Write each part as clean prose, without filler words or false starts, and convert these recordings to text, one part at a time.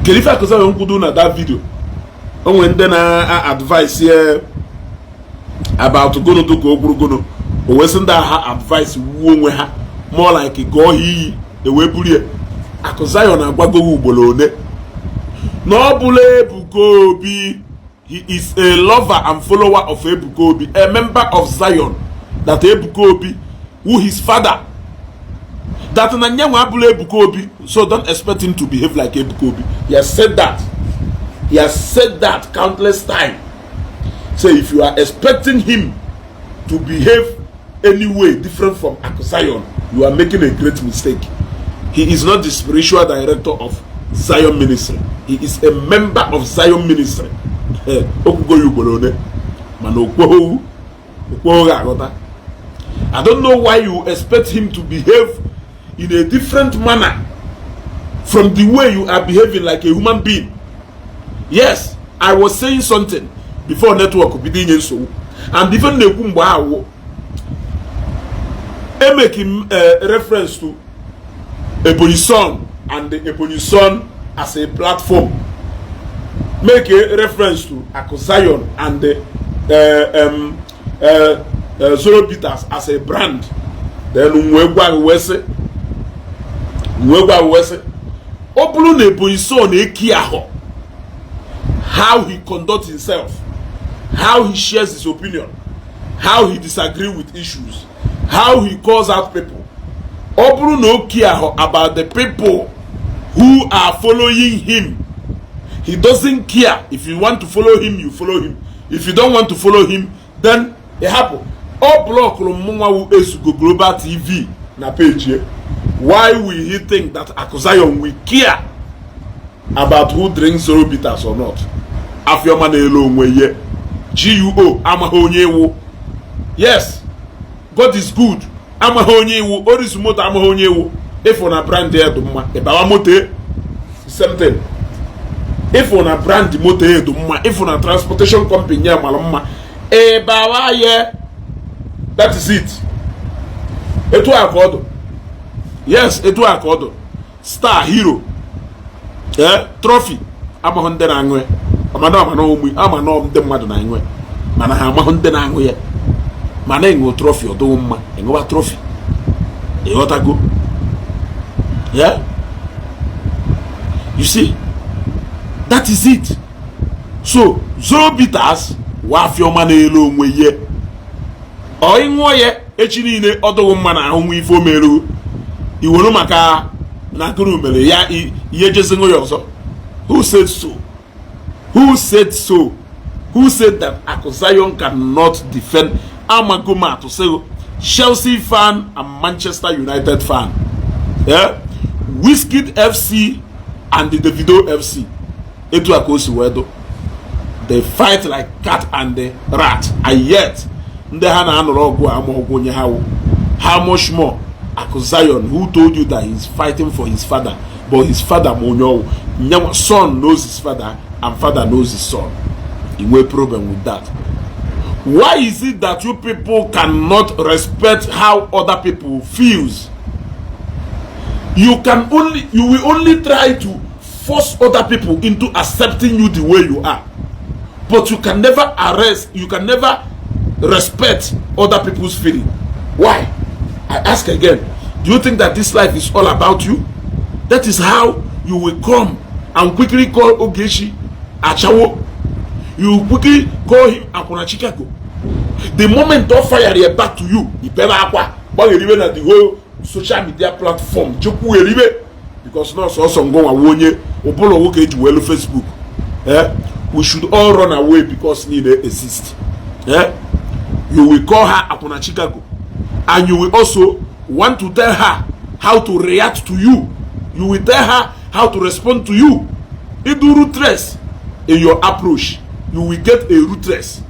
Kedu ife Akụ Zion kwudo na that video? O nwere ndị na-advice ya about gono ka o kwuru gono, o wee sị ndị agha advice wuo onwe ha, more like gọọ ha iyi ewee buru ya. Akụ Zion agwagoghị ugboro one na ọ bụla Ebuka Obi. He is a lover and follower of Ebuka Obi, a member of Zion, that Ebuka Obi who his father, that na nyanwa abụla Ebuka Obi, so don't expect him to behave like Ebuka Obi. He has said that, he has said that countless times. So if you are expecting him to behave any way different from Aku Zion, you are making a great mistake. He is not the spiritual director of Zion Ministry, he is a member of Zion Ministry. Okwugo ya ugboro one, mana okweghị okweghị aghọta. I don't know why you expect him to behave in a different manner from the way you are behaving like a human being. Yes, I was saying something before network bido inye nsogbu, and even na-ekwu mgbe ahụ, emaking reference to Ebonyi Son and the Ebonyi Son as a platform, make a reference to Aku Zion and the Zoro Bitters as a brand. Then wee gwa gị wee sị, wee gwa gị wee sị, ọ bụrụ na Ebonyi Son eki ahụ, how he conducts himself, how he shares his opinion, how he disagree with issues, how he calls out people, ọ bụrụ na oke ahụ about the people who are following him, he doesn't care. If you want to follow him, you follow him. If you don't want to follow him, then it happen. Ọ blockụrụ mụnwa wu Ezugo Global TV na page ya. Why will he think that Aku Zion will care about who drinks Zoro Bitters or not? Afioma na-elu onwe ihe guo amaghị onye iwu. Yes, God is good amaghị onye iwu. Orizu moto amaghị onye iwu. Ịfụ na brand ya dị mma, ịbawa moto. Same thing, ịfụ na brand moto ya dị mma, ịfụ na transportation company ya mara mma, ịbawa ya. That is it. Etu a ka ọ dụ. Yes, etu a ka ọ dụ. Star Hero, ee, Trophy amaghị ndị na-aṅụ ya. Ọmana ọmana ụmụ ama na ndị mmadụ na-aṅụ ya, mana ha amaghị ndị na-aṅụ ya. Mana ịṅụ Trophy ọdụghị mma, ịṅụwa Trophy, ịghọtago ya? You see, that is it. So Zoro Bitters wa afiọma na-elu onwe ihe. Ọ ịṅụọ ya echi niile, ọ dụghị mma na ahụ nwa ife o merụ iwere maka na gụrụ mere ya ihe jezi ṅụ ya ọzọ. Who said so? Who said so? Who said that Aku Zion cannot defend? Amago m atụ sị Chelsea fan and Manchester United fan, yeah? Wizkid FC and the Davido FC, etu a ka o si wee do. They fight like cat and the rat, and yet ndị ha na-anọrọ ọgụ a ama ọgụ onye ha wụ. How much more Aku Zion, who told you that he's fighting for his father, but his father ma onye ọwụ. Nyanwa son knows his father and father knows his son. I nwee problem with that? Why is it that you people cannot respect how other people feels? You will only try to force other people into accepting you the way you are, but you can never arrest, you can never respect other people's feeling. Why? I ask again, do you think that this life is all about you? That is how you will come and quickly call Ogechi ashawo. You will quickly call him akwụna Chicago. The moment ọ fire ya back to you, ibebe akwa, gbagheribe na the whole social media platform, chekwugheribe, because na ọsọsọ ngụnwa onye ụbụla nwoke eji welu Facebook. Eh? We should all run away because niile exist. Eh? You will call her akwụna Chicago and you will also want to tell her how to react to you. You will tell her how to respond to you. Idu ruthless in your approach, you will get a ruthless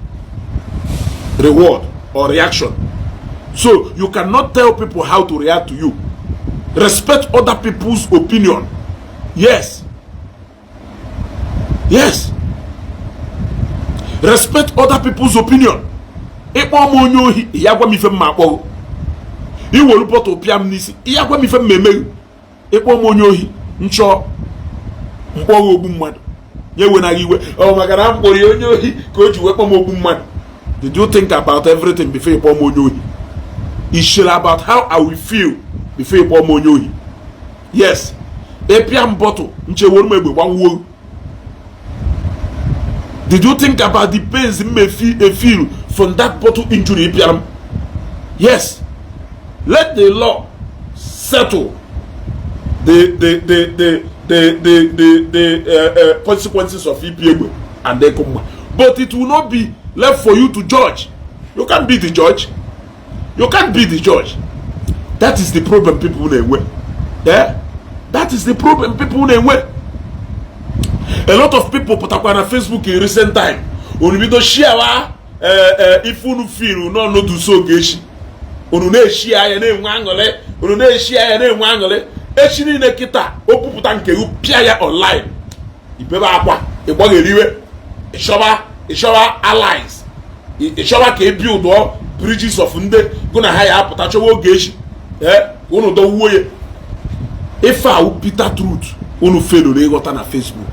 reward or reaction. So you cannot tell people how to react to you. Respect other people's opinion. Yes, respect other people's opinion. Ịkpọ m onye ohi, ya gwa m ife mma akpọghị. Iwelu bottle pịa m n'isi, ya gwa m ife mma emeghị. Ịkpọ m onye ohi, nchọ Mkpọghị ogbu mmadụ nye wenaghị iwe ọ maka na m kpọrọ ya onye ohi ka o ji wee kpọ m ogbu mmadụ. Did you think about everything before you kpọọ m onye ohi? Ị about how I will feel before you kpọọ m onye ohi? Yes, ịpịa m bottle, ncheworo m egbe gbawuo. Did you think about the pains m may feel from that bottle injury ịpịara m? Yes, let the law settle the consequences of ipi egbe and ịkụ mma, but it will not be left for you to judge. You can't be the judge. You can't be the judge. That is the problem people na-enwe. Yeah? That is the problem people na-enwe. A lot of people pụtakwa na Facebook in recent time, unu bido share ife unu feel n'ọnọdụ Ogechi, unu na-eshi anya na-enwe aṅụrị, unu na-eshi anya na-enwe aṅụrị. Echi niile kịta o pupụta nke gị, pịa ya online, ibebe akwa, ịgbagheriwe, ịchọba allies, ịchọba ka e build bridges of ndị gụ na ha ya apụta chọwa Ogechi, ee, ka unu dọwuo ya. Ife a bitter truth unu feluru ịghọta na Facebook,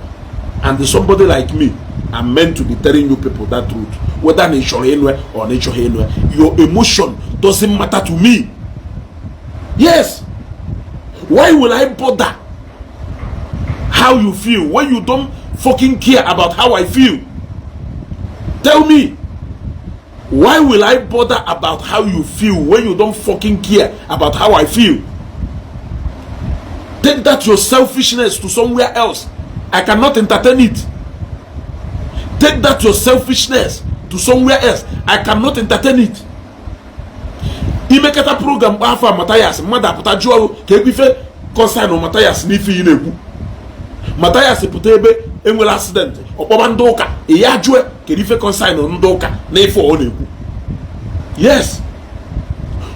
and somebody like me, I'm meant to be telling you people that truth, whether na ị chọrọ ịnụ or na ị chọghị ịnụ. Your emotion doesn't matter to me. Yes, why will I bother how you feel when you don't fucking care about how I feel? Tell me, why will I bother about how you feel when you don't fucking care about how I feel? Take that your selfishness to somewhere else. I cannot entertain it. Take that your selfishness to somewhere else. I cannot entertain it. Imekata program kpa afọ Mathias, mmadụ apụta jụọ ka egwu ife concern Mathias n'ife ị na-ekwu. Mathias pụta ebe enwere accident, ọkpọba ndị ụka, ya jụọ kedu ife concern ndị ụka na ife ọ na-ekwu. Yes,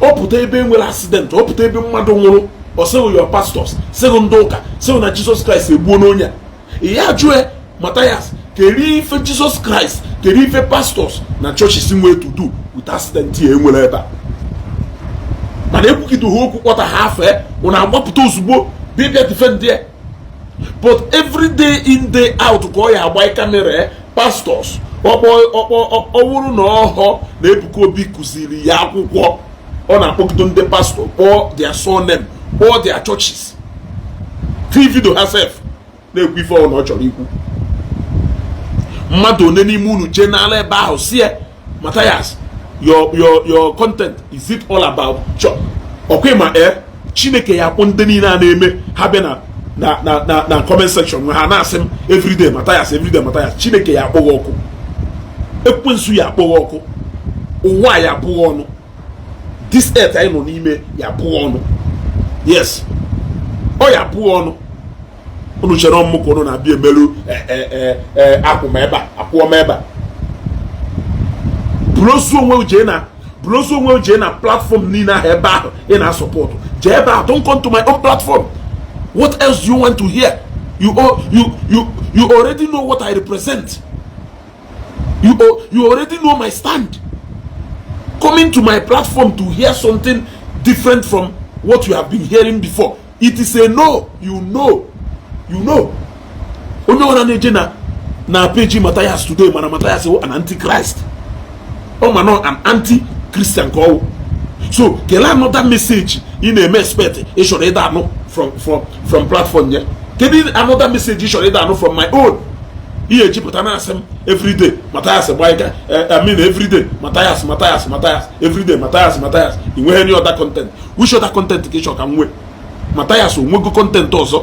ọ pụta ebe enwere accident, ọ pụta ebe mmadụ nwụrụ, ọ sịghị your pastors, sịghị ndị ụka, sịghị na Jesus Christ egbuo n'onye a. Ya jụọ Mathias kedu ife Jesus Christ, kedu ife pastors na churches nwee to do with accident ya enwere ebe a. Mana ekwugide ha okwu kpọta ha afọ, ụna agbapụta ozugbo bịa defend ya. But every day in, day out, ka ọ ya agba camera pastors ọ wụrụ na ọhọ na Ebuka Obi kụziri ya akwụkwọ, ọ na-akpọgido ndị pastor, kpọọ their surname, kpọọ their churches, fi video ha sef na-ekwu ife ọ na ọ chọrọ ikwu. Mmadụ one n'ime unu jee n'ala ebe ahụ si ya, "Matthias, your content, is it all about church?" Ọkwa ma e Chineke ya akpọ ndị niile a na-eme ha bịa na comment section ha na-asị m everyday Matthias, everyday Matthias, Chineke ya akpọ gị ọkụ, ekwensu ya akpọ gị ọkụ, ụwa ya abụghị ọnụ, this earth anyị nọ n'ime ya abụghị ọnụ. Yes, ọ ya abụghị ọnụ. Unu chere ọmụmụ ka unu na-abịa emerụ akwụ m ebe a, akwụọ m ebe a. Bụrụ ozu onwe jee na platform niile ahụ ebe ahụ ị na-asupport, jee ebe ahụ. Don't come to my own platform. What else do you want to hear? You already know what I represent. You already know my stand. Coming to my platform to hear something different from what you have been hearing before, it is a no. You know, you know. Onye ọbụla na-eje na page Matthias today mana Matthias wụ an antichrist, ọ ma nọ an anti-Christian ka ọ wụ. So kelee another message ị na-eme expect ị chọrọ ịda anụ from platform ya? Kedu another message ị chọrọ ịda anụ from my own? Ihe ejipụta na-asị m everyday Matthias gbaika, I mean, everyday Matthias, Matthias, Matthias, everyday Matthias, Matthias. Ị nweghị any other content? Which other content ka ị chọrọ ka m nwee? Matthias onwego content ọzọ?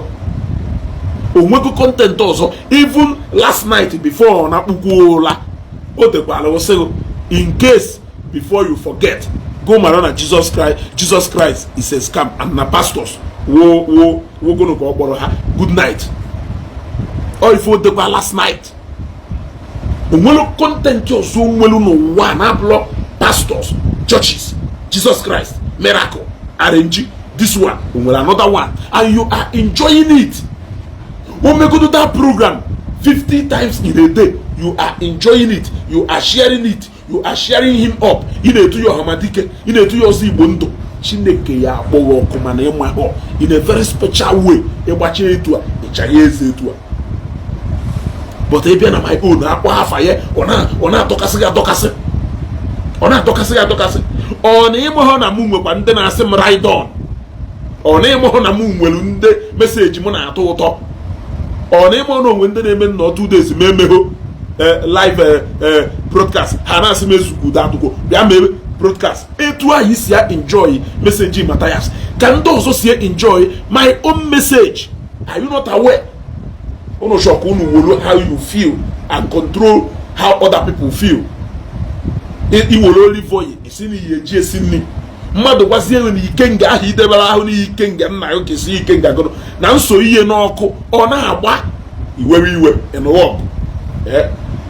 Onwego content ọzọ? Even last night before ọ na-akpụkwu ụla, o tekwara ụsịghị, "In case before you forget, go mara na Jesus Christ, Jesus Christ is a scam and na pastors wo wo wogonu ka ọ kpọrọ ha. Good night." Ọ ife o dekwa last night. Onwere content ọzọ onwelu n'ụwa na-abụlọ pastors, churches, Jesus Christ, miracle, arrange this one? Onwere another one and you are enjoying it. O megodo that program 50 times in a day, you are enjoying it, you are sharing it, you are sharing him up. Ị na-etu ya ọhamadike, ị na-etu ya ọzọ Igbo ndụ. Chineke ya akpọghị ọkụ mana ịma họ in a very special way. Ịgbacha etu a, ịcha ya eze etu a. But ị bịa na my own, akpọ afa ya, ọ na-adọkasị gị adọkasị, ọ na-adọkasị gị adọkasị. Ọ na ịmụhụ na mụ nwekwa ndị na-asị m ride on. Ọ na ịmụhụ na mụ nwere ndị message m na-atọ ụtọ. Ọ na ịmụhụ na onwe ndị na-eme nnọọ 2 days ma emegho live broadcast, ha na-asị m ezukwudo atụkwo bịa mee broadcast. Etu ahụ isi ya enjoy message Matthias ka ndị ọzọ si enjoy my own message. Are you not aware? Unu chọrọ ka unu wolu how you feel and control how other people feel. Iwere olive oil esi na ihe eji esi nri, mmadụ gwazie elu na ikenga ahụ idebere ahụ n'ihe ikenga nna ya kesi ikenga gụrụ na nso ihe n'ọkụ, ọ na-agba iwewe iwe ịnụwa ọgụ.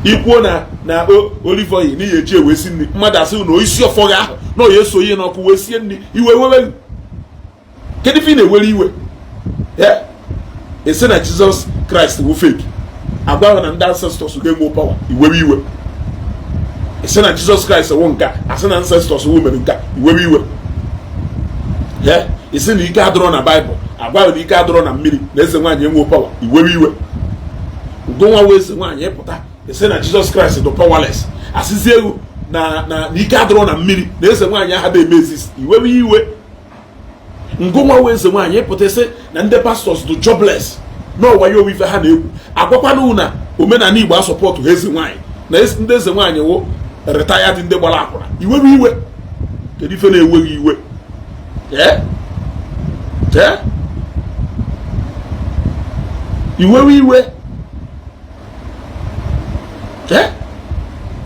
Ikwuo na olive oil n'ihe eji ewe si nri, mmadụ asị na oisi ọfọ gị ahụ na ọ ya eso ihe n'ọkụ wee sie nri, iwe wewe. Kedu ife ị na-ewere iwe? Esi na Jizọs Kraịst wụ fake, agwa na ndị ancestors ga-enwe power, iwewe iwe. Esi na Jizọs Kraịst wụ nka, asị na ancestors wụ mere nka, iwewe iwe. Esi na ike adịrọ na Baịbụl, agwa na ike adịrọ na mmiri, na eze nwaanyị enwe power, iwewe iwe. Ugonwa wee eze nwaanyị ịpụta esi na Jizọs Kraịst dị powerless, asịzie egwu na ike adịrọ na mmiri, na eze nwaanyị aha eme exist, iwewe iwe. Ngụnwa wee eze nwaanyị ịpụta isi na ndị pastors dị jobless n'ọwa ya owife ha na-egwu, agwakwana na omenala Igbo asọpọtụ ha eze nwaanyị, na ndị eze nwaanyị wụ retired ndị gbara akwụna, iwewe iwe. Kedu ife na-eweghị iwe? Ee, iwewe iwe.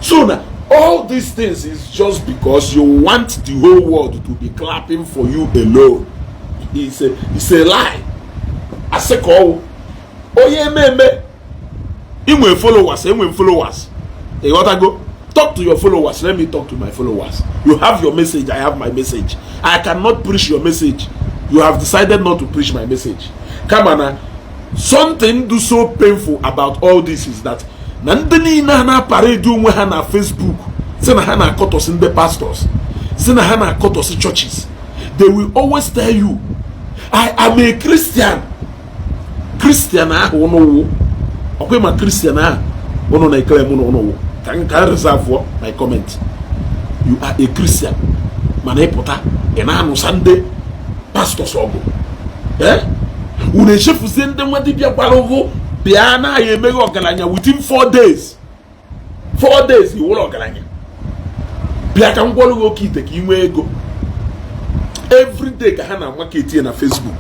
So na all these things is just because you want the whole world to be clapping for you alone. It's a lie. Asị ka ọwụ onye ememe inwe followers, enwe followers, ịghọtago? Talk to your followers, let me talk to my followers. You have your message, I have my message. I cannot preach your message. You have decided not to preach my message. Kama na something do so painful about all this is that na ndị niile a na-aparedi onwe ha na Facebook si na ha na-akọtọsị ndị pastors, si na ha na-akọtọsị churches, they will always tell you, "I am a Christian." Christian ahụ ụnụ wụ ọkwa ma Christian ahụ ụnụ na-ekele mụ na ụnụ wụ ka m reserve my comment. You are a Christian, mana ịpụta ị na-anụsa ndị pastors ọgụ. Ee, unu echefuzie ndị nwa dibịa gwara ụgwụ bịa na ya emeghe ọgaranya within 4 days. 4 days iwụrụ ọgaranya. Bịa ka m gwọrọ gị oke ite ka ị nwee ego. Every day ka ha na-market na Facebook.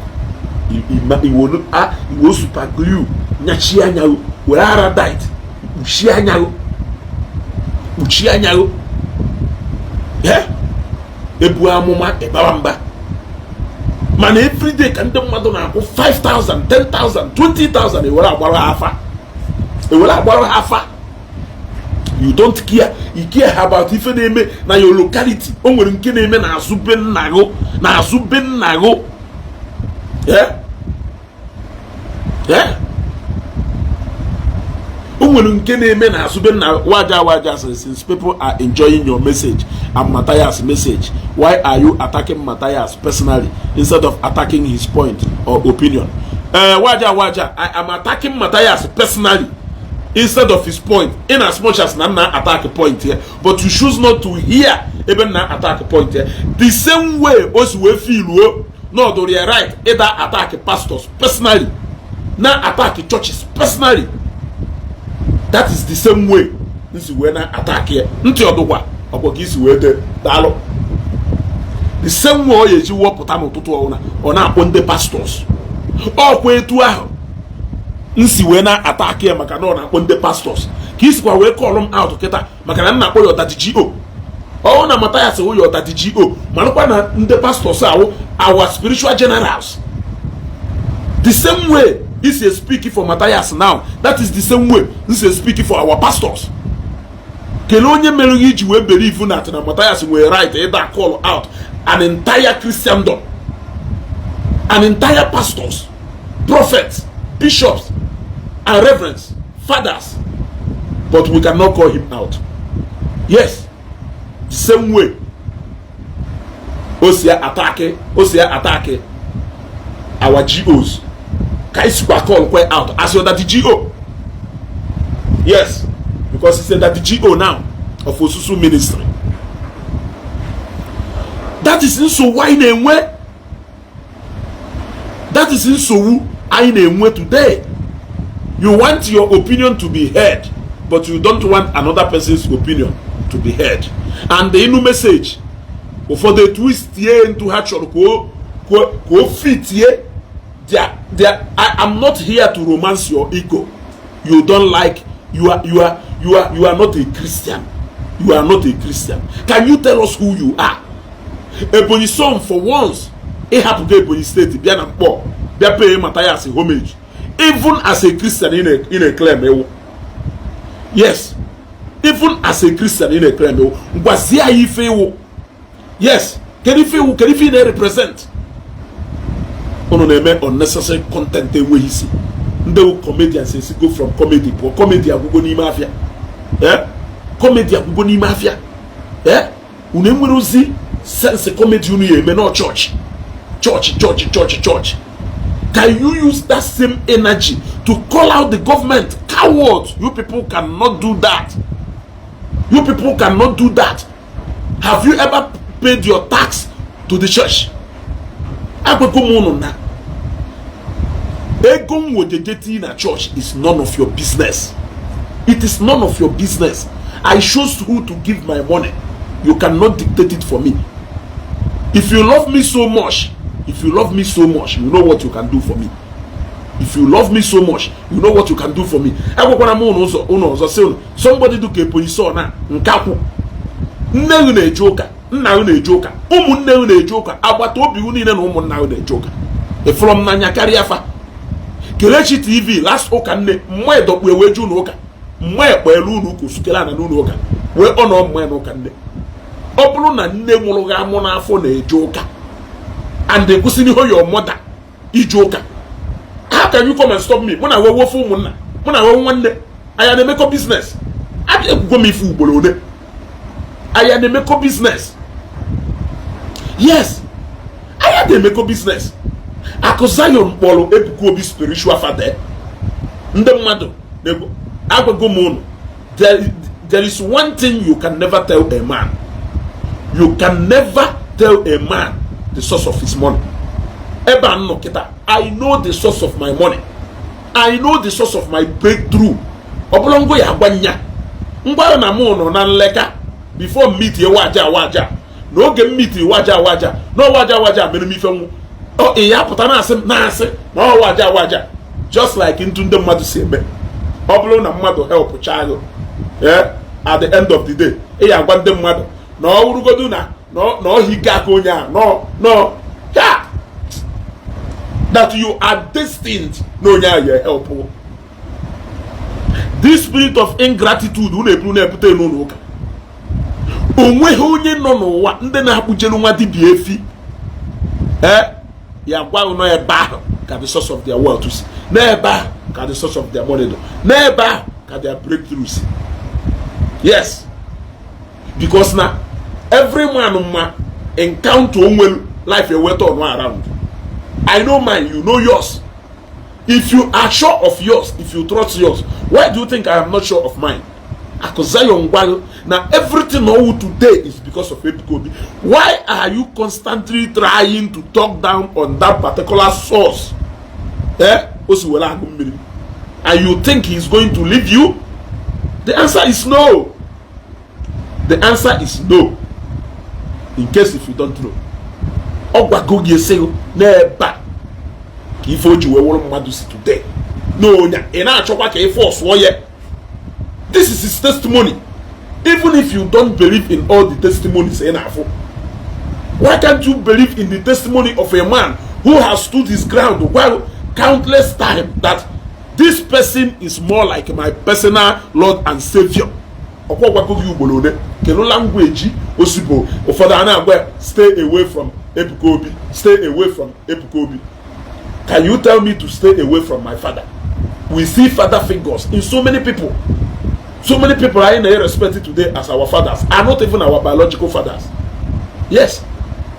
Iwo super glue nyachie anya, were Araldite kpuchie anya, kpuchie anya. Ebu amụma ịbawa mba, mana everyday ka ndị mmadụ na-akwụ 5000, 10,000, 20,000, ewere agbara ha afa, ewere agbara ha afa. You don't care. You care about ife na-eme na your locality. O nwere nke na-eme n'azụ be nna gị, n'azụ be nna gị. Eh? O nwere nke na-eme n'azụ be nna. Waja waja, since people are enjoying your message and Matthias' message, why are you attacking Matthias personally instead of attacking his point or opinion? Waja waja, I am attacking Matthias personally instead of his point, in as much as na na attack point here, but you choose not to hear ebe na attack point here. The same way o si wee feel o na ọdụrụ ya right ịda attack pastors personally, na attack churches personally, that is the same way nsi wee na attack ya. Ntị ọdụkwa ọkwa ka isi wee dee daalụ. The same way ọ ya eji wepụta n'ụtụtụ ọbụla ọ na-akpọ ndị pastors, ọkwa etu ahụ nsi wee na-attack ya maka na ọ na-akpọ ndị pastors ka isikwa wee call m out kịta maka na m na-akpọ ya ọdaji go. Ọ na Mathias wụ ya ọdaji go, manụkwa na ndị pastors awụ our spiritual generals. The same way isi speak for Mathias now, that is the same way nsi speak for our pastors. Kelee onye mere gị iji wee believe na na Mathias nwere right ịda call out an entire Christendom, an entire pastors, prophets, bishops and reverends fathers, but we cannot call him out? Yes, the same way o si attack, o si attack our GOs ka anyị sikwa call kwe out as your daddy GO. Yes, because he's a Daddy GO now of Osusu Ministry. That is nsogbu anyị na-enwe. That is nsogbu anyị na-enwe today. You want your opinion to be heard, but you don't want another person's opinion to be heard. And the inu message ụfọdụ twistie ntu ha chọrọ ka o fitie their. I am not here to romance your ego. You don't like, you are not a Christian. You are not a Christian. Can you tell us who you are? Ebonyi son, for once, ịhapụgo Ebonyi Steeti bịa na Mkpọ bịa pay Matthias homage. Even as a Christian ị na-eclaim ewu, yes, even as a Christian ị na-eclaim ewu, gwazie anyị ife iwu. Yes, kedu ife iwu? Kedu ife ị na-represent? Unu na-eme unnecessary content enweghị isi. Ndị comedians esi go from comedy pụọ. Comedy agwụgo n'ime afịa. Eh, comedy agwụgo n'ime afịa. Eh, unu enwere ozi sense comedy unu ya eme? No, church, church, church, church, church. Can you use that same energy to call out the government? Cowards! You people cannot do that. You people cannot do that. Have you ever paid your tax to the church? Agwago m unu na ego m wojeje tii na church is none of your business. It is none of your business. I chose who to give my money. You cannot dictate it for me. If you love me so much, if you love me so much, you know what you can do for me. If you love me so much, you know what you can do for me. Agwakwara m unu ụzọ unu ọzọ sị unu, somebody do ka Ebonyi so na nkakwụ. Nne gị na-eje ụka, nna gị na-eje ụka, ụmụnne gị na-eje ụka, agbata obi gị niile na ụmụnna gị na-eje ụka. Ịfụrụ m n'anya karịa fa? Kelechi TV, last ụka nne mma edokpu wee ju ụlọ ụka, mma ekpelu ụlọ ụka osukere ana n'ụlọ ụka wee ọ nọ mma ya n'ụka nne. Ọ bụrụ na nne mụrụ gị amụ n'afọ na-eje ụka and ekwesịrị ihe your mother ije ụka, how can you come and stop me? Mụ na wee wofe ụmụnna, mụ na wee nwanne anyị na-emekọ business. Abịa ekwugo m ife ugboro ole, anyị na-emekọ business. Yes, anyị na-emekọ business. Akụ Zion kpọrọ Ebuka Obi spiritual father. Ndị mmadụ na-ekwu, agwago m unu, there is one thing you can never tell a man. You can never tell a man the source of his money. Ebe a nọ kịta, I know the source of my money. I know the source of my breakthrough. Ọ bụrụ ngwa ya agwa nya ngwa na mụ nọ na nleka before m meet waja waja, n'oge m meet waja waja na waja waja mere m ife nwụ ọ ị ya pụta na-asị m na-asị na ọ waja waja, just like ntu ndị mmadụ si eme. Ọ bụrụ na mmadụ help chaa gị, eh, at the end of the day, ị ya agwa ndị mmadụ na ọ wụrụgodu na ọhịa ike aka onye a no no ya that you are destined na onye ahụ ya help. This spirit of ingratitude unu eburu na-ebute n'ụlọ ụka, onweghị onye nọ n'ụwa. Ndị na-akpụjelu nwa dibịa efi, ee, ya gwa unu ebe ahụ ka the source of their wealth si, n'ebe ahụ ka the source of their money dị, n'ebe ahụ ka their breakthrough si. Yes, because na every man ma encounter onwelu life eweta ọnụ around. I know mine, you know yours. If you are sure of yours, if you trust yours, why do you think I am not sure of mine? Akụ Zion gwa na everything owu today is because of Ebuka Obi. Why are you constantly trying to talk down on that particular source? Eh, o si were agụ mmiri and you think he is going to leave you? The answer is no. The answer is no. In case if you don't know, ọ gwago gị esi n'ebe a ka ife o ji wee wụrụ mmadụ si today n'onya ị na-achọkwa ka ife ọsụọ ya. This is his testimony. Even if you don't believe in all the testimonies ị na-afụ, why can't you believe in the testimony of a man who has stood his ground well countless times that this person is more like my personal Lord and Savior? Ọkwa gwago gị ugboro ole kedu language osibo ụfọdụ a na-agwa ya, "Stay away from Ebuka Obi, stay away from Ebuka Obi." Can you tell me to stay away from my father? We see father figures in so many people. So many people anyị na-respect today as our fathers are not even our biological fathers. Yes,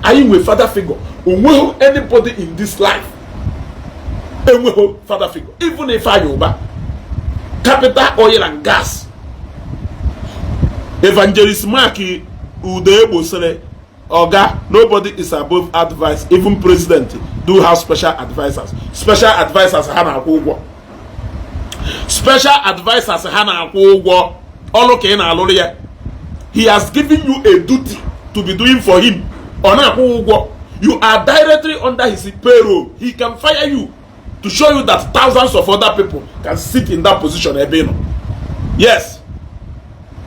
anyị nwe father figure. Onweghị anybody in this life enweghị father figure. Even Ifeanyi Uba, Capital Oil and Gas. Evangelist Mark Udeegbo sịrị, "Oga, nobody is above advice. Even president do have special advisers." Special advisers ha na-akwụ ụgwọ, special advisers ha na-akwụ ụgwọ ọrụ ka ị na-alụrụ ya. He has given you a duty to be doing for him, ọ na-akwụ ụgwọ. You are directly under his payroll. He can fire you to show you that thousands of other people can sit in that position ebe ị nọ. Yes,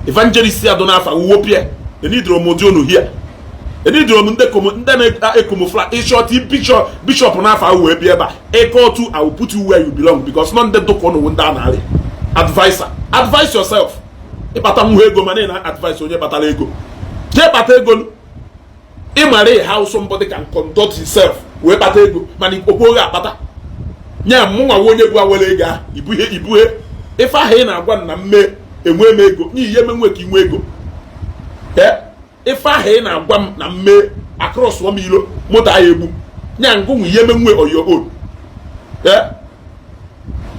evangelist ya dụ n'afa wopie enidoro m ụdị unu here, enidoro m ndị na-ekomofla ịchọta bishop, bishop n'afọ ahụ wee bịa ebe a ịkọ otu. I will put you where you belong, because nọ ndị dụka ụnụ ndị a na-arị adviser. Advise yourself. Ịkpata nwa ego, mana ị na advice onye kpatara ego. Jee kpata ego. Ịmara how somebody can conduct himself wee kpata ego, mana okwu akpata nya mụnwa onye bụ awere ego ahụ ibuhe ibuhe ife ahụ ị na-agwa m na mme enwe m ego n'ihi ihe menwe ka inwe ego. Ife ahụ ị na-agwa m na mme across m ilo moto ahụ egbu nya ngụnwe ihe menwe on your own.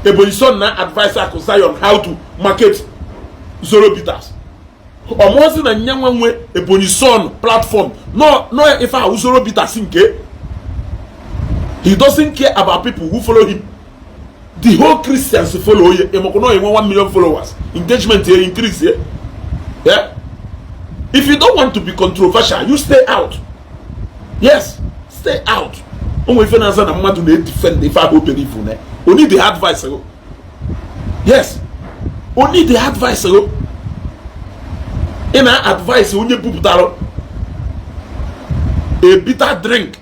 Ebonyi Son na advice Akụ Zion how to market Zoro Bitters. Ọmụozi na nyanwa nwe Ebonyi Son platform no no ife ahụ Zoro Bitters nke he doesn't care about people who follow him. The whole Christians follow ye ịmakwa na enwe 1 million followers, engagement ye increase ye. Yeah, if you don't want to be controversial, you stay out. Yes, stay out. Onwe ife na-aza na mmadụ na-edefend ife ahụ believe na o need the advice o. Yes, o need the advice o. Ị na advice onye bupụtara a bitter drink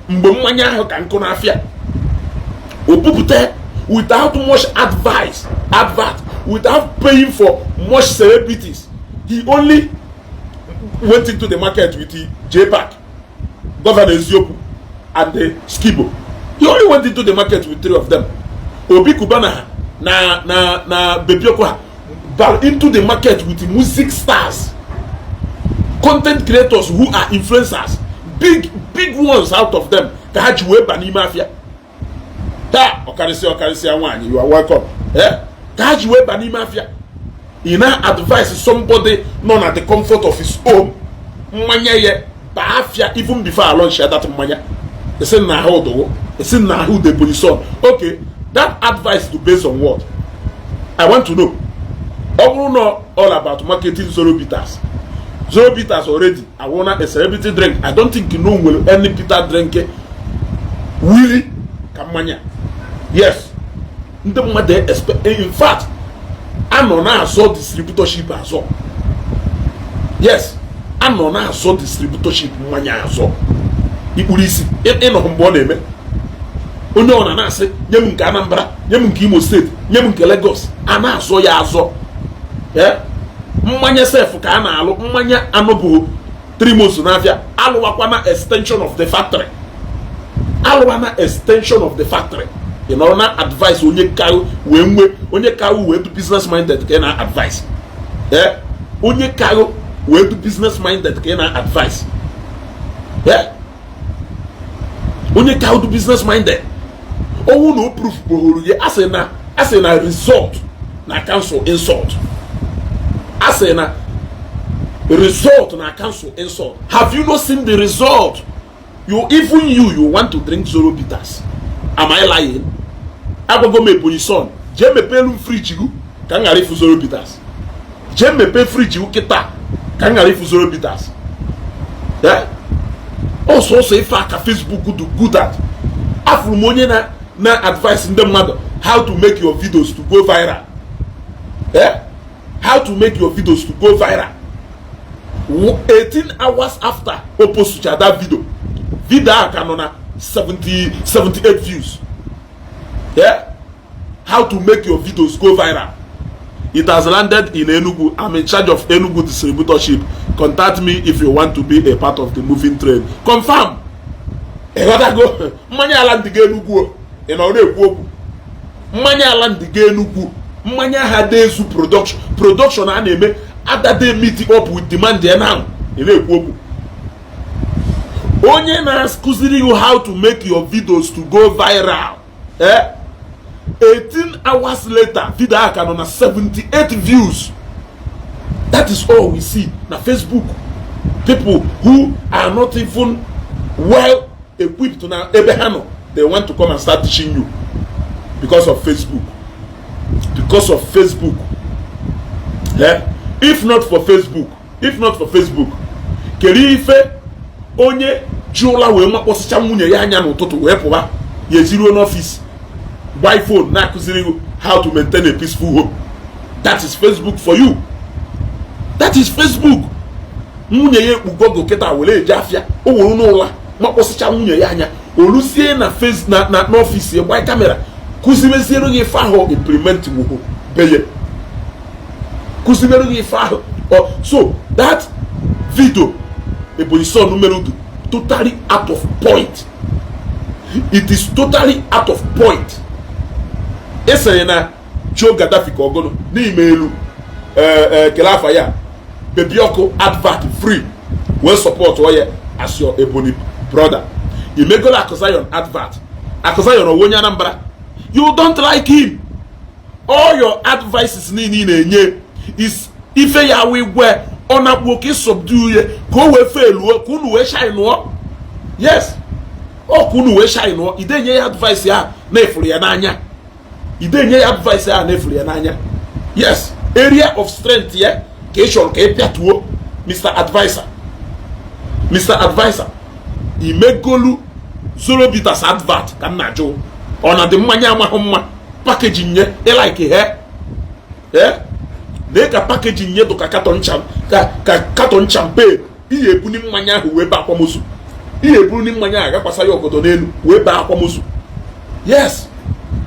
mgbe mmanya ahụ ka nkụ n'afịa, o bupụta without much advice, advert, without paying for much celebrities. He only went into the market with the JPAC, Governor Eziokwu and the Skibo. He only went into the market with three of them. Obi Cubana na Baby Oku ha bar into the market with music stars, content creators who are influencers, big big ones out of them ka ha ji wee ba n'ime afịa taa. Ọkarịsịa ọkarịsịa nwaanyị, you are welcome. Eh, ka ha ji wee ba n'ime afịa. Ị na advise somebody nọ na the comfort of his home, mmanya ya baa afịa even before I launch that mmanya, esi na ahụ ụdụwụ, esi na ahụ the police. Okay, that advice to based on what? I want to know. Ọ bụrụ na all about marketing Zoro Bitters, Zoro Bitters already awụna a celebrity drink. I don't think no nwere any bitter drink wili ka mmanya. Yes, ndị mmadụ expect, in fact, anọ na-azọ distributorship azọ. Yes, anọ na-azọ distributorship mmanya azọ ikpuru isi ịnọ mgbe ọ na-eme onye ọ na na-asị nye m nke Anambra, nye m nke Imo Steeti, nye m nke Lagos. A na-azọ ya azọ. Mmanya sef ka a na-alụ mmanya anụbụ 3 months n'afịa. Alụwakwana extension of the factory, alụwana extension of the factory. Ị nọrọ na advice onye ka wee nwee, onye ka wee do business minded ka ị na advice. Ee, onye ka wee do business minded ka ị na advice. Ee, onye ka do business minded ọnwụ na o proof kpoghoro ya. Asị na result na cancel insult. Asị na result na cancel insult. Have you not seen the result? You, even you want to drink Zoro Bitters. Am I lying? Agwago m Ebonyi Son, jee mepee elu fridge gị ka m ghara ịfụ Zoro Bitters. Jee mepee fridge gị kịta ka m ghara ịfụ Zoro Bitters. Ọsọsọ ife aka Facebook do good at. Afụrụ m onye na advice ndị mmadụ how to make your videos to go viral. Eh? How to make your videos to go viral. 18 hours after o postucha that video, video a ka nọ na 70 78 views. Yeah? How to make your videos go viral. It has landed in Enugu. I'm in charge of Enugu distributorship. Contact me if you want to be a part of the moving train. Confirm. Ịghọtago? Mmanya ala ndị ga Enugu o. Ị nọ na-ekwu okwu mmanya ala ndị ga Enugu. Mmanya ha dị ezu production, production a na-eme adade meet up with demand ya now. Ị na-ekwu okwu onye na-akụziri you how to make your videos to go viral. Eh? 18 hours later, video ahụ ka nọ na 78 views. That is all we see na Facebook. People who are not even well equipped na ebe ha nọ, they want to come and start teaching you because of Facebook, because of Facebook, eh? If not for Facebook, if not for Facebook, kedu ife onye ji ụla wee makpọsịcha nwunye ya anya n'ụtụtụ wee pụba ya ejiruo n'ọfịs gba phone na-akụziri you how to maintain a peaceful home? That is Facebook for you. That is Facebook. Nwunye ya ekpugogo kịta were eje afịa, o were n'ụla makpọsịcha nwunye ya anya, oluzie na face na n'ọfịs ya gba camera kụzibeziere gị ife ahụ, implement wuo beye, kụzibere gị ife ahụ. So that video Ebonyi Son mere dị totally out of point. It is totally out of point. Esonye na Joe Gaddafi ka ọgụnụ n'ime elu kele afa ya Baby Ọkụ advert free wee support ya as your Ebonyi brother. Imegolo Akụ Zion advert. Akụ Zion owe onye Anambra? You don't like him. All your advices niile ị na-enye is ife ya wụ igwe ọ na-akpụ ka ịsọbdu ya ka o wee feluo, ka unu wee shine nụọ. Yes, ọ ka unu wee shine nụọ. Ide nye ya advice ya na-efuru ya n'anya, ide nye ya advice ya na-efuru ya n'anya. Yes, area of strength ya ka ị chọrọ ka ị pịatuo. Mr Adviser, Mr Adviser, imegolu Zoro Bitters advert ka m na-ajụ. Ọ na dị mmanya amaghị mma? Packaging nye ịlike he ee lee ka packaging nye dụ ka carton ka ka carton champagne. Ihe ebuni mmanya ahụ wee baa akwamozu, ihe ebuni mmanya ahụ agakwasa ya ọgọdọ n'elu wee baa akwamozu. Yes,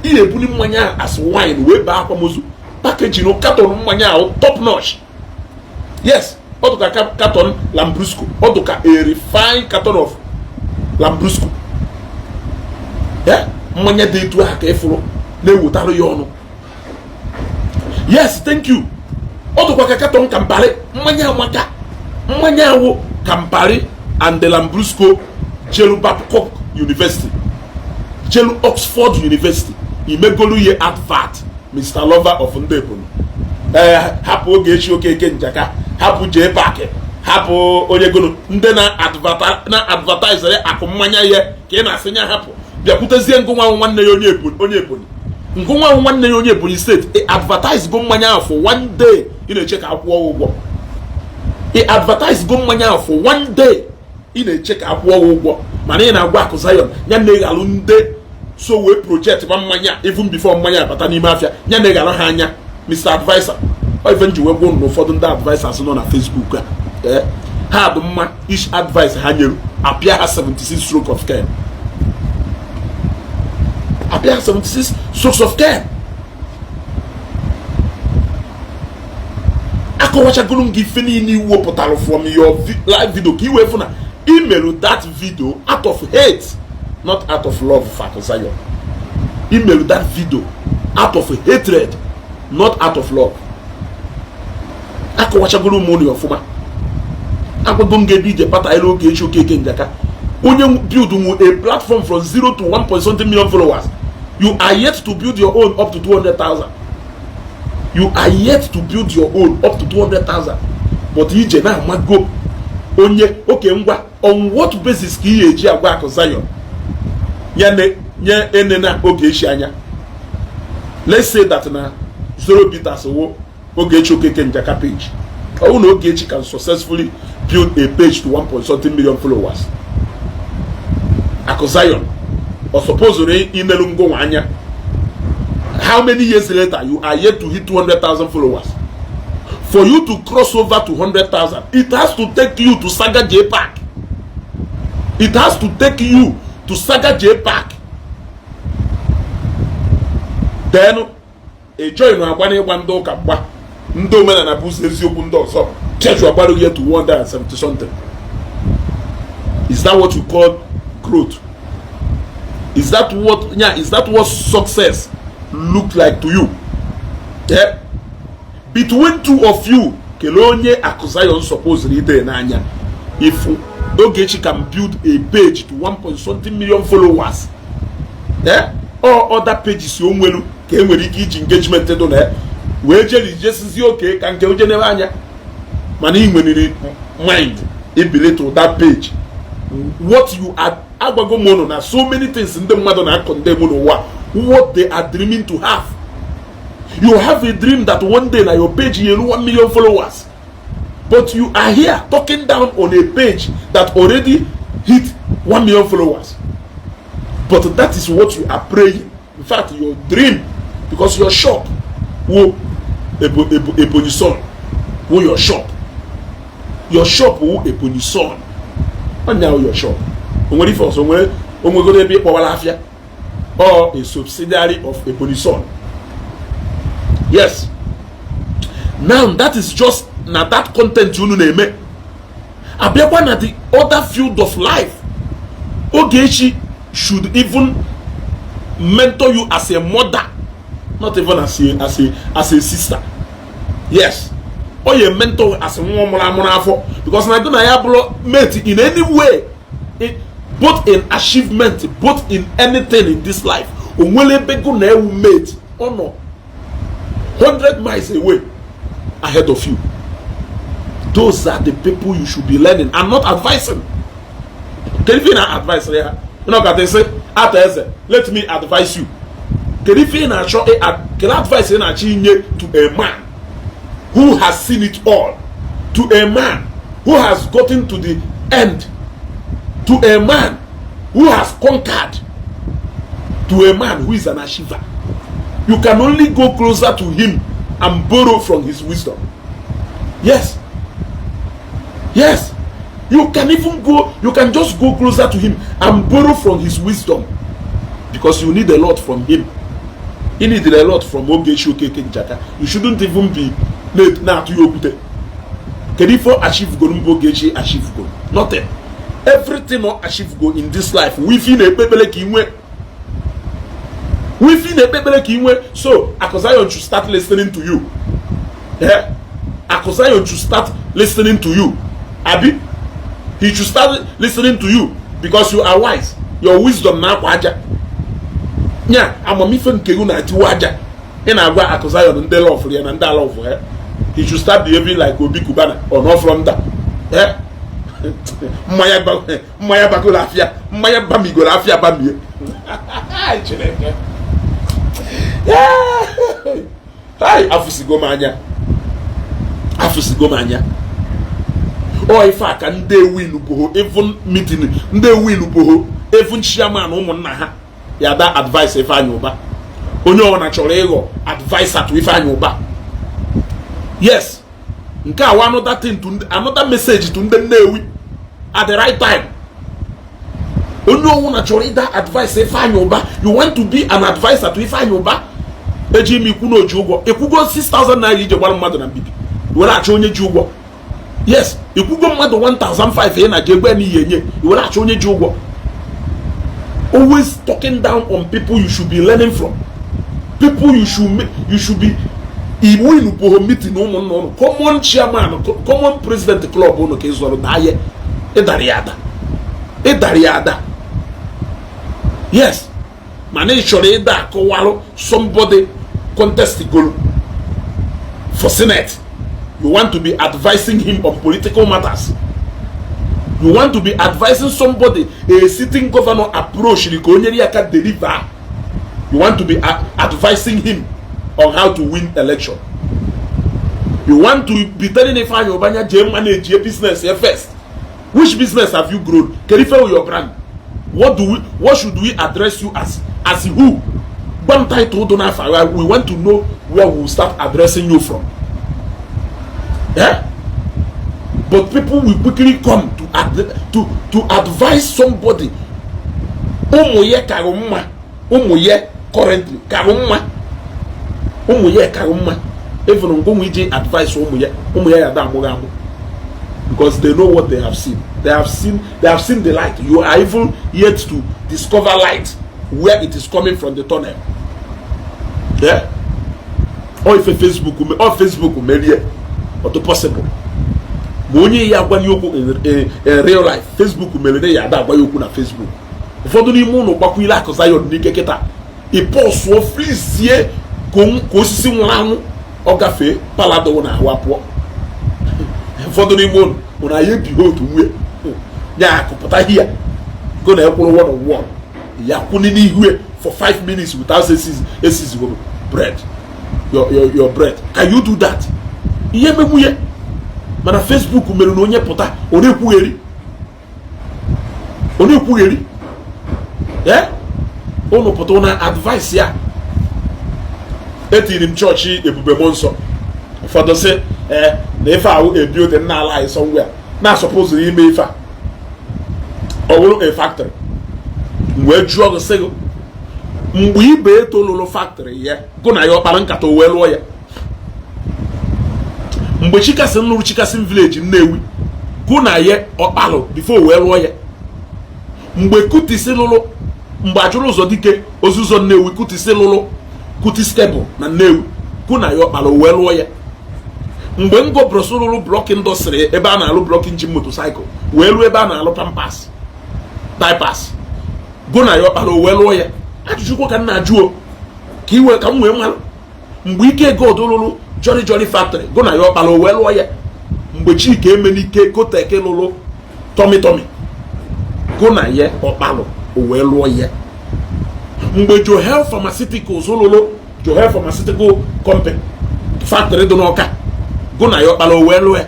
ihe ebuni mmanya ahụ as wine wee baa akwamozu. Packaging carton mmanya ahụ top notch. Yes, ọ dụ ka carton Lambrusco, ọ dụ ka a refined carton of Lambrusco. Yeah, mmanya dị etu ahụ ka ịfụrụ na-ewetarụ ya ọnụ. Yes, thank you. Ọ dụkwa ka carton Campari. Mmanya amaka. Mmanya awụ Campari and the Lambrusco jelu Babcock University, jelu Oxford University. Imegolu ye advert, Mr Lover of ndị Ebonyi. Ee, hapụ Ogechi Okeke Njaka, hapụ jee paakị, hapụ onye gonu ndị na-advertisere akụ mmanya ya ka ị na-asị ya hapụ, bịakwutezie ngụnwa nwanne ya onye Ebonyi, onye Ebonyi, ngụnwa nwanne ya onye Ebonyi Steeti. Advertise go mmanya ahụ for one day, ị na-eche ka akwụọ ụgwọ. Ị advertise go mmanya ahụ for one day, ị na-eche ka akwụọ ụgwọ. Mana ị na-agwa Akụ Zion ya na-eghalụ ndị so wee project ma mmanya even before mmanya abata n'ime afịa, ya na-eghalụ ha anya. Mr Adviser, ọ ife nji wee gwuo na ụfọdụ ndị advisers nọ na Facebook a, ee, ha dị mma. Each advice ha nyere, apịa ha 76 stroke of cane, apịa ha 76 strokes of cane. Akọwachagoro m gị ife niile iwepụtara from your live video ka i wee fụ na imerụ that video out of hate, not out of love for Akụ Zion. Imerụ that video out of hatred, not out of love. Akọwachagoro m ụnụ ọfụma. Agwago m gị ebe ije pata elu Ogechi Okeke Njaka, onye build nwu a platform from 0 to 1 point something million followers. You are yet to build your own up to 200,000. You are yet to build your own up to 200,000, but ije na-amago onye oke ngwa. On what basis ka ị eji agwa Akụ Zion ya nye enena Ogechi anya? Let's say that na Zoro Bitters wo Ogechi Okeke Njaka page. Ọ bụrụ na Ogechi can successfully build a page to 1 point something million followers, Akụ Zion ọ suppose inelu ngụnwa anya? How many years later, you are yet to hit 200,000 followers. For you to cross over to 100,000, it has to take you to Saga J Park. It has to take you to Saga J Park. Then ị join agba n'ịgba ndị ụka mgba, ndị omenala bụ ụzọ eziokwu, ndị ọzọ pịaju agbarụ ya to 170 something. Is that what you call growth? Is that what, yeah, is that what success look like to you? Yeah? Between two of you, kelee onye Akụ Zion suppose ide n'anya. If Ogechi can build a page to 1 point something million followers, eh? All other pages o nwelu Ka e nwere ike iji engagement dị na ya wee jeri jesizi oke ka nke oje nebe anya, mana ị nweriri mind ibelittle that page. What you are, agwago m unu na so many things ndị mmadụ na-condemn n'ụwa, what they are dreaming to have. You have a dream that one day na your page you 1 million followers, but you are here talking down on a page that already hit 1 million followers. But that is what you are praying, in fact your dream, because your shop wo Ebonyi Son wo your shop, your shop wo Ebonyi Son onya wo your shop. O nwere ife ọzọ nwere onwegoro ebe ịkpọwara afịa or a subsidiary of Ebonyi Son. Yes, now that is just na that content unu na-eme. Abịakwa na the other field of life, Ogechi should even mentor you as a mother, not even as a sister. Yes, ọ ya mentor as nwa mụrụ amụrụ afọ, because na gị na ya bụrụ mate in any way, both in achievement, both in anything in this life. O nwere ebe gụ na ewu mate, ọ nọ 100 miles away ahead of you. Those are the people you should be learning and not advising. Kedu ife ị na-advise ya? Ịnọkọta sị, "Ata eze, let me advise you." Kedu ife ị na-achọ? Kedu advice ị na-achọ inye to a man who has seen it all, to a man who has gotten to the end, to a man who has conquered, to a man who is an achiever? You can only go closer to him and borrow from his wisdom. Yes, you can even go, you can just go closer to him and borrow from his wisdom, because you need a lot from him. You need a lot from Ogechi Okeke Njaka. You shouldn't even be na-atụ ya okwute. Kedu ife achieve go mbụ Ogechi achieve go? Nothing. Everything ọ achieve go in this life, wifi na-ekpe ekpere ka ị nwee, wifi na-ekpe ekpere ka ị nwee. So Akụ should start listening to you. Yeah? Akụ should start listening to you, abi he should start listening to you because you are wise. Your wisdom na-akwa aja nya amamife nke gị na-atiwa aja. Ị na-agwa Akụ Zion ndị love ya na ndị ala love ya, he should start behaving like Obi Cubana or not from that. Eh? Mmanya mmanya bagoro afịa, mmanya bamigoro afịa, bamie. Chineke. Ai, afụsigo m anya, afụsigo m anya. Ọ ife a ka ndị ewin boho even meeting, ndị ewin boho even chairman ụmụnna ha ya da advice Ifeanyị Ụba. Onye ọbụla chọrọ ịghọ adviser to Ifeanyị Ụba. Yes, nke a wa another thing to another message to ndị Nnewi at the right time. Onye ọbụla chọrọ ịda advice Ifeanyị Ụba. You want to be an adviser to Ifeanyị Ụba. Eji m ikwu na oji ụgwọ ịkwụgo 6000 naira ije gbara mmadụ na mbibi were achọ onye ji ụgwọ. Yes, ịkwụgo mmadụ 1005 ị na-ji egbe n'ihi enye were achọ onye ji ụgwọ. Always talking down on people you should be learning from, people you should be iwu inuboho meeting ụmụnna ụnụ, common chairman, common president club ụnụ ka ị zọrọ daa ya, ịdara ya ada, ịdara ya ada. Yes, mana ị chọrọ ịda akọwalụ somebody contest golo for senate. You want to be advising him on political matters. You want to be advising somebody a sitting governor approach ka onye ya aka deliver. You want to be advising him on how to win election. You want to be telling Ifeanyi Ubah jee manage your business here first. Which business have you grown? Kedu ife your brand? What should we address you as who? Gbam title do n'afa. We want to know where we will start addressing you from. Yeah? But people will quickly come to advise somebody ụmụ ya karụ mma, ụmụ ya currently karụ mma, ụmụ ya karụ mma. Even ngụnwa iji advice ụmụ ya, ụmụ ya ya da amụghị amụ, because they know what they have seen. They have seen the light. You are even yet to discover light, where it is coming from, the tunnel. Yeah, ọ ife Facebook, ọ Facebook merie ọtụ possible ma onye ya agwanye okwu in real life. Facebook mere na ya ada agwa ya okwu na Facebook. Ụfọdụ n'ime ụnụ gbakwile Akụ Zion n'ike kịta. Ịpọsụọ frizie ka osisi nwụrụ anwụ, ọ gafee palado na ahụ apụọ. Ụfọdụ n'ime unu ụnụ anyị ebighị otu nwunye ya akụpụta hia go na ekwuru one on one ya kwụni n'ihu for 5 minutes without esizi bread, your bread. Can you do that? Ihe menwunye mana Facebook mere na onye pụta, ọ na-ekwugheri, ọ na-ekwugheri. Ee, unu pụta na advice ya. Etiri m chọọchị Ebube Mmụọ Nsọ. Ụfọdụ sị ee na ife ahụ a building na ala anyị somewhere na suppose ime ife a, ọ bụrụ a factory. M wee jụọ gị, sị gị, mgbe ibe eto lụrụ factory ya, gụ na ya ọkpara nkata o wee lụọ ya? Mgbe Chikason lụrụ Chikason Village Nnewi, gụ na ya ọkpalụ before wee lụọ ya? Mgbe Kutisi lụrụ, mgbe ajụrụ ụzọ dike ozuzo Nnewi, Kutisi lụrụ Kutis Cable na Nnewi, gụ na ya ọkpalụ wee lụọ ya? Mgbe Ngo Bros lụrụ block industry, ebe a na-alụ block engine motorcycle, wee lụọ ebe a na-alụ Pampers, diapers, gụ na ya ọkpalụ wee lụọ ya? Ajụjụ ka m na-ajụ o, ka iwe ka m wee malụ. Mgbe Ike God lụrụ Jolly Jolly factory, gụ na ya ọkpalụ wee lụọ ya? Mgbe Chika Emenike Kotek lụrụ Tummy Tummy, gụ na ya ọkpalụ o wee lụọ ya? Mgbe Johel Pharmaceuticals lụrụ Johel Pharmaceutical Company factory dị n'Ọka, gụ na ya ọkpalụ o wee lụọ ya?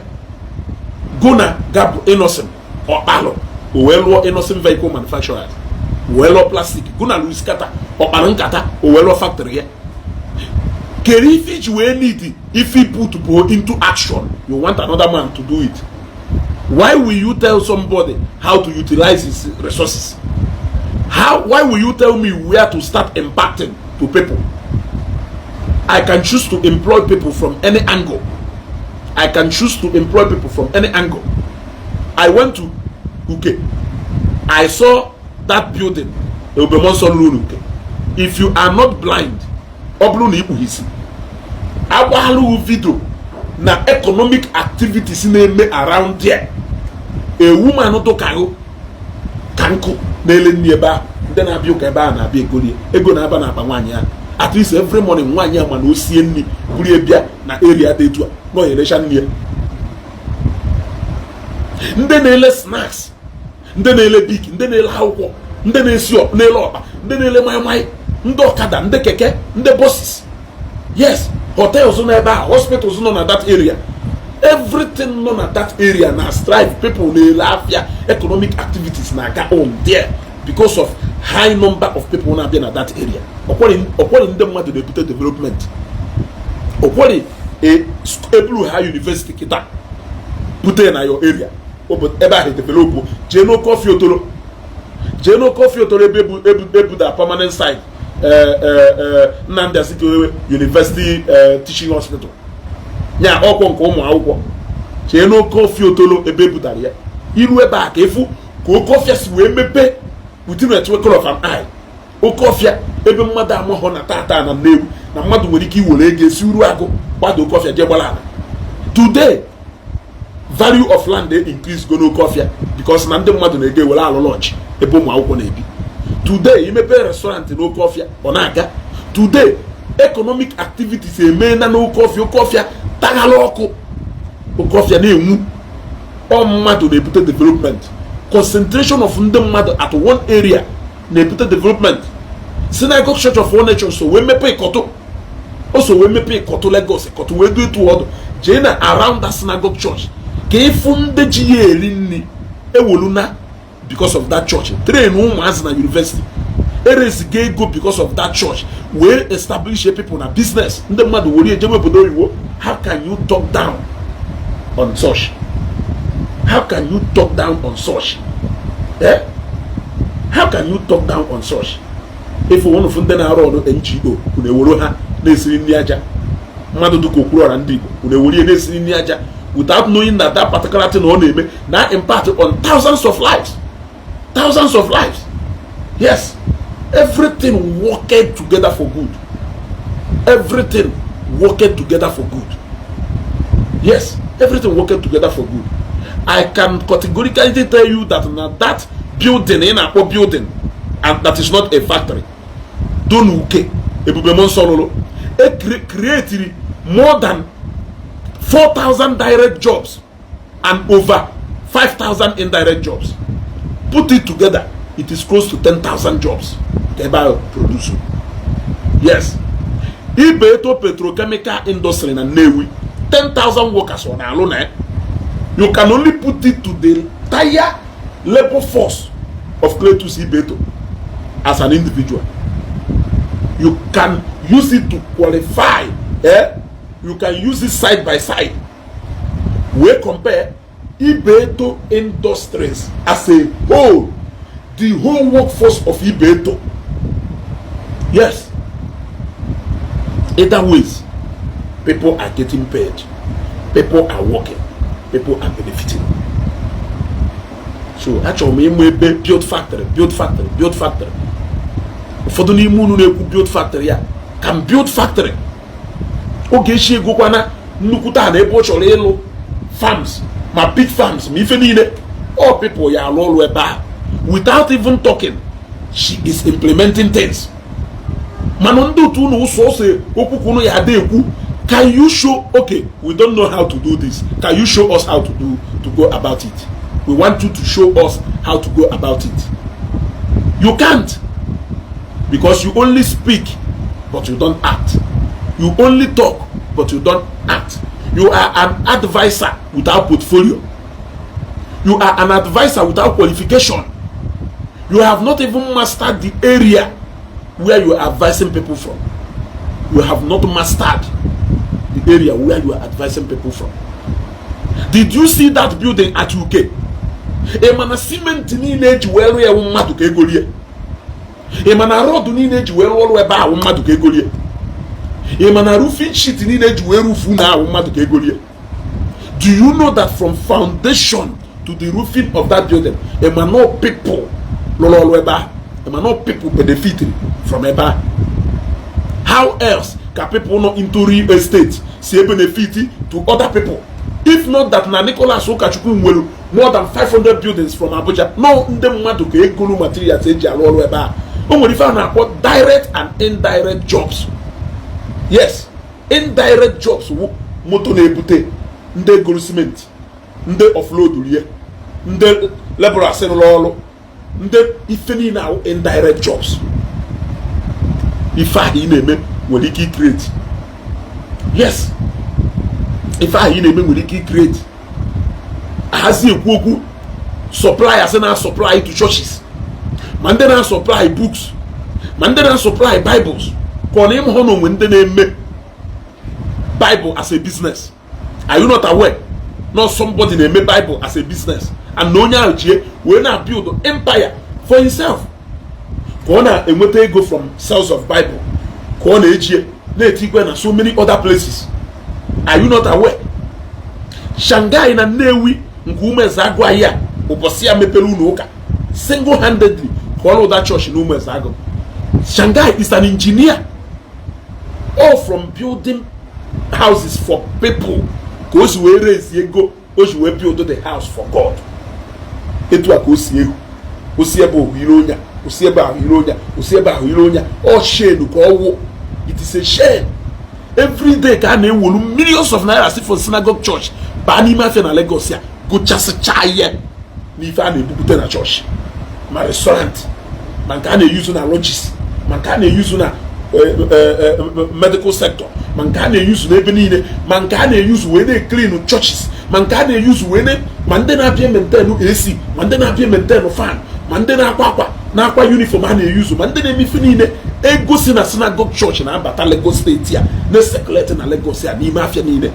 Gụ na Gabụ Innoson ọkpalụ o wee lụọ Innoson Vehicle Manufacturers, wee lụọ plastic? Gụ na Louis Carter ọkpara nkata o wee lụọ factory ya? Kere ife iji wee need if he put go into action, you want another man to do it. Why will you tell somebody how to utilize his resources? How? Why will you tell me where to start impacting to people? I can choose to employ people from any angle. I can choose to employ people from any angle. I went to Uke. I saw that building, Obemonso lụrụ Uke. If you are not blind, ọ bụrụ na ikpughe isi, agbalụ video na economic activities na-eme around there. A woman dụkarụ ka nkụ na-ele nri ebe ahụ, ndị na-abịa ụka ebe ahụ na-abịa egorie, ego na-aba n'akpa nwaanyị ahụ. At least every morning, nwaanyị a ma na o sie nri buru bịa na area dị etu a na ọ erecha nri ya. Ndị na-ele snacks, ndị na-ele bik, ndị na-ele akwụkwọ, ndị na-esi na-ele ọkpa, ndị na-ele maịmaị, ndị ọkada, ndị keke, ndị buses, yes, hotels nọ ebe ahụ, hospitals nọ na that area, everything nọ na that area na strive. People na-ele afịa, economic activities na-aga on there because of high number of people na-abịa na that area. Ọkwari ndị mmadụ na-ebute development. Ọkwari eburu ha university kịta bute na your area, ebe ahụ develop. Jee n'oke ọfịa Otolo, jee n'oke ọfịa Otolo, ebe ebuda permanent site Nnamdi Azikiwe University Teaching Hospital, nya ọkwọ nke ụmụ akwụkwọ. Jee n'oke ọfịa Otolo ebe ebudara ya, iru ebe a ka ịfụ ka oke ọfịa si wee mepee within a twinkle of an eye. Oke ọfịa ebe mmadụ amahụ na tata na Nnewi na mmadụ nwere ike iwere ego esi uru agụ gbado oke ọfịa jee gbara ala. Today, value of land dey increase go n'oke ọfịa because na ndị mmadụ na-ego ewere alụ lodge ebe ụmụ akwụkwọ na-ebi. Today, imepe restaurant n'oke ọfịa, ọ na-aga. Today, economic activities emeela n'oke ọfịa. Oke ọfịa taghala ọkụ, oke ọfịa na-enwu. Ọ mmadụ na-ebute development. Concentration of ndị mmadụ at one area na-ebute development. Synagogue Church of All Nations so wee mepe Ịkọtụ, o so wee mepe Ịkọtụ, Lagos Ịkọtụ wee du etu ọdụ. Jee na around that synagogue church ka ịfụ ndị ji ya eri nri ewolu na because of that church. Train ụmụazị na university, ereziga ego because of that church, wee establish people na business. Ndị mmadụ were ejebe obodo oyibo. How can you talk down on such? How can you talk down on such, eh? How can you talk down on such? Ife ụnụ fụ ndị na-arụ ọrụ NGO, unu ewere ha na-esiri nri aja. Mmadụ dịka Okwuluọra ndị Igbo, unu ewere ya na-esiri nri aja without knowing that that particular thing ọ na-eme na impact on thousands of lives, thousands of lives. Yes, everything working together for good. Everything working together for good. Yes, everything working together for good. I can categorically tell you that na that building ị na-akpọ building and that is not a factory. Donuke Ebube Nsọ lụrụ e creatiri more than 4,000 direct jobs and over 5,000 indirect jobs. Put it together, it is close to 10,000 jobs ka ebe ahụ produce. Yes, Ibeto Petrochemical Industry na Nnewi, 10,000 workers ọ na-alụ na ya. You can only put it to the entire labor force of Cletus Ibeto as an individual. You can use it to qualify, eh? You can use it side by side we compare Ibeto Industries as a whole, the whole workforce of Ibeto. Yes, either ways, people are getting paid, people are working, people are benefiting. So achọrọ m ịmụ ebe build factory, build factory, build factory. Ụfọdụ n'ime unu na-ekwu build factory ya can build factory oge echi egokwana nnukwu taa na ebe ọ chọrọ ịlụ farms, ma pig farms, ma ife niile. All people ya alụ ọrụ ebe ahụ. Without even talking, she is implementing things. Mana ndị otu unu sọsọ okwu ka unu ya ada ekwu. Can you show? Okay, we don't know how to do this. Can you show us how to go about it? We want you to show us how to go about it. You can't, because you only speak but you don't act. You only talk but you don't act. You are an advisor without portfolio. You are an advisor without qualification. You have not even mastered the area where you are advising people from. You have not mastered the area where you are advising people from. Did you see that building at UK? Ị ma na simenti niile eji wee rụọ ewu mmadụ ka ego rie? Ị ma na rod niile eji wee rụọ ọrụ ebe ahụ mmadụ ka ego rie? Ị ma na roofing sheet niile eji wee roofu na ahụ mmadụ ka ego rie? Do you know that from foundation to the roofing of that building, ị ma no people rụrụ ọrụ ebe ahụ? Ị ma no people benefited from ebe ahụ? How else ka people nọ into real estate si benefit to other people, if not that na Nicholas Ụkọchukwu nwere more than 500 buildings from Abuja? No, ndị mmadụ ka egolu materials eji arụ ọrụ ebe a. O nwere ife a na-akpọ direct and indirect jobs. Yes, indirect jobs wụ moto na-ebute, ndị egolu simenti, ndị offload rie, ndị laborers rụrụ ọrụ, ndị ife niile ahụ, indirect jobs. Ife ahụ ị na-eme nwere ike icreate. Yes, ife ahụ ị na-eme nwere ike icreate. Ahazi ekwu okwu suppliers na supply to churches, ma ndị na-supply books, ma ndị na-supply Bibles, ka ọ na ịmụ hụ na onwe ndị na-eme Bible as a business. Are you not aware? Not somebody na-eme Bible as a business, and na onye ahụ jie wee na build empire for himself, ka ọ na-enweta ego from sales of Bible, ka ọ na-ejie na-etikwe na so many other places. Are you not aware? Shanghai na Nnewi nke Umeze Agụ ahịa ụbọchị ya mepere ụlọ ụka single handedly ka ọ lụda chọọchị na Umeze Agụ. Shanghai is an engineer. All from building houses for people ka o si wee raise ego o si wee build the house for God. Etu a ka o si ehu, o si ebe ahụ ire onye a, o si ebe ahụ ire onye a, o si ebe ahụ ire onye a. Ọ shame ka ọ wụ. It is a shame. Every day ka a na-ewolu millions of naira si for synagogue church baa n'ime afịa na Lagos ya, gụchasịcha ihe n'ife a na-ebupụta na chọọchị, ma restaurant, ma nke a na-eyuzu na lodges, ma nke a na-eyuzu na medical sector, ma nke a na-eyuzu n'ebe niile, ma nke a na-eyuzu wee na-eclean churches, ma nke a na-eyuzu wee na ma ndị na-abịa maintain AC, ma ndị na-abịa maintain fan, ma ndị na-akwa akwa, na-akwa uniform a na-eyuzu, ma ndị na-eme ife niile. Ego si na synagogue church na-abata Lagos Steeti a, na-ecirculate na Lagos a n'ime afịa niile.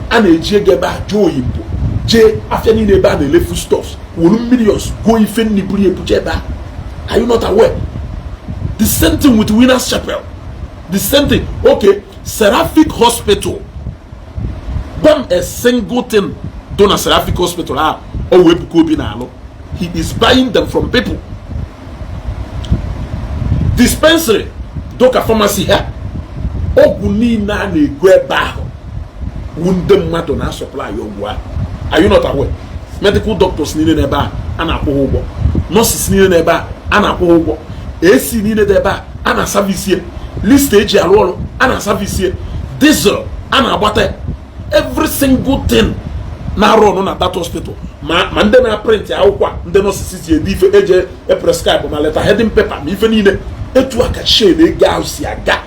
A na-eji ego ebe a jụọ oyibo jee afịa niile ebe a na-ele foodstuffs, wolu millions go ife nni buru ebuje ebe a. Are you not aware? The same thing with Winners Chapel, the same thing. Okay, Seraphic Hospital, gwa m a single thing do na Seraphic Hospital ahụ o wee Ebuka Obi na-alụ. He is buying them from people. Dispensary doka, pharmacy ha, ọgwụ niile a na-ego ebe ahụ wu ndị mmadụ na supply ọgwụ ahụ. Are you not aware? Medical doctors niile n'ebe a, a na-akwụ ha ụgwọ. Nurses niile n'ebe a, a na-akwụ ha ụgwọ. AC niile dị ebe a, a na-akwụ ha ụgwọ. a na-aservice, list eji arụ ọrụ a na-aservice, diesel a na-agbata, every single thing na-arụ ọrụ na that hospital, ma ndị na-print akwụkwọ a, ndị nurses si ede ife eji eprescribe, ma letter heading paper, ma ife niile. Etu a ka chain ego ahụ si aga.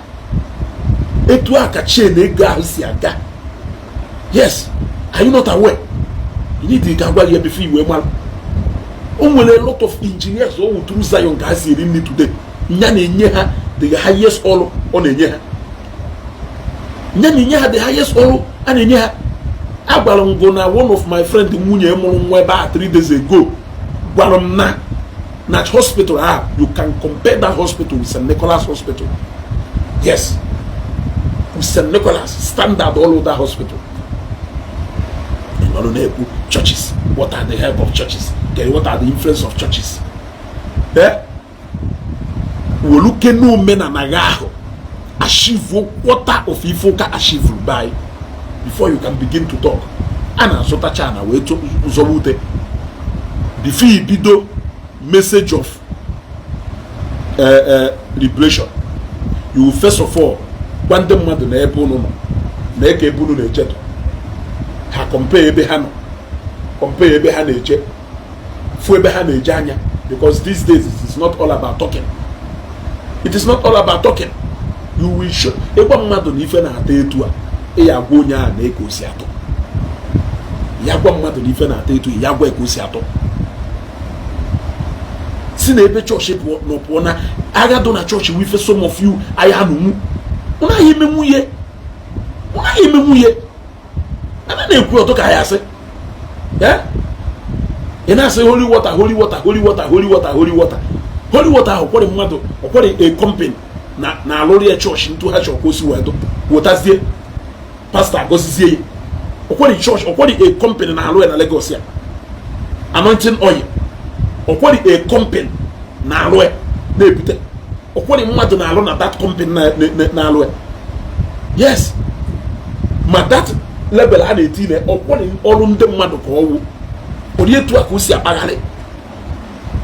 Etu a ka chain ego ahụ si aga. Yes, are you not aware? You need ka agwa gị before iwe mara. O nwere a lot of engineers o wuturu Zion ka ha si eri nri today. Nya na-enye ha the highest ọrụ ọ na-enye ha. Nya na-enye ha the highest ọrụ a na-enye ha. Agwara m gụ na one of my friend, nwunye mụrụ nwa ebe a 3 days ago, gwara m na hospital ahụ, you can compare that hospital with St. Nicholas Hospital. Yes, with St. Nicholas standard, all over that hospital. Nọrọ na-ekwu churches. What are the help of churches? Okay, what are the influence of churches? Eh, welu kene omenala gị ahụ achieve quarter of ife ụka achieve by before you can begin to talk. A na-azụtacha na wee zọwa ute before ibido message of liberation. You will first of all gwa ndị mmadụ na ebe unu nọ na eke ebe unu na-echeto ha, compare ebe ha nọ, compare ebe ha na-eche, fụ ebe ha na-eje anya, because these days it is not all about talking. It is not all about talking. You will show. Ịgwa mmadụ na ife na-ata etu a, ị ya agwa onye ahụ na eke osi atọ. Ya gwa mmadụ na ife na-ata etu, ya gwa eke osi atọ. Si na ebe chọọchị pụọ na pụọ na agha dụ na chọọchị wife. Some of you agha anụnwu ụnaghị eme nwunye, ụnaghị eme nwunye ana na-ekwu ọtụ ka ya asị. Ị na-asị holy water, holy water, holy water, holy water, holy water, holy water ahụ kwere mmadụ ọkwere a company na na-alụrụ ya chọọchị ntu ha chọrọ ka o si wee dụ, wetazie pastọ agọzizie ya. Ọkwere chọọchị, ọkwere a company na-alụ ya na Lagos ya. Anointing oil, ọkwere a company na-alụ ya na-ebute. Ọkwere mmadụ na-alụ na that company na-alụ ya. Yes, ma that level a na-eti na ọkwere ọrụ ndị mmadụ ka ọwụ onye etu a ka o si akpagharị.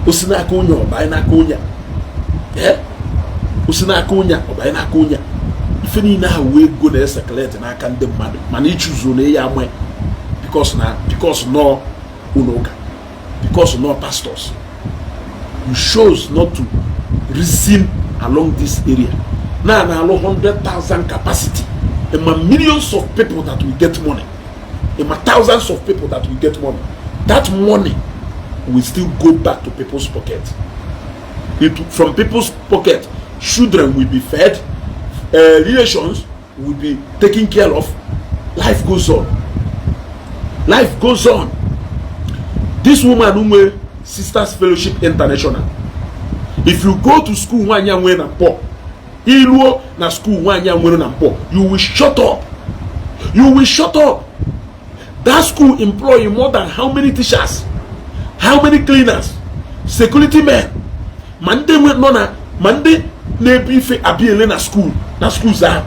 O si n'aka onye ọbanye n'aka onye a, o si n'aka onye a ọbanye n'aka onye a. Ife niile ahụ wee ego na-ecirculate n'aka ndị mmadụ, mana ịchụzuo na ya ama because na because nọ ụlọ ụka, because nọ pastors. You chose not to reason along this area. Na na-alụ 100,000 capacity, ma millions of people that will get money, ma thousands of people that will get money. That money will still go back to people's pocket. From people's pocket, children will be fed, relations will be taken care of. Life goes on, life goes on. This woman nwe Sisters Fellowship International, if you go to school nwaanyị a nwere na Nkpor, iluo na school nwaanyị a nwere na Nkpor, you will shut up, you will shut up. That school employ more than how many teachers, how many cleaners, security men, ma ndị nọ na ma ndị na-ebu ife abịa ele na school, na schools ahụ.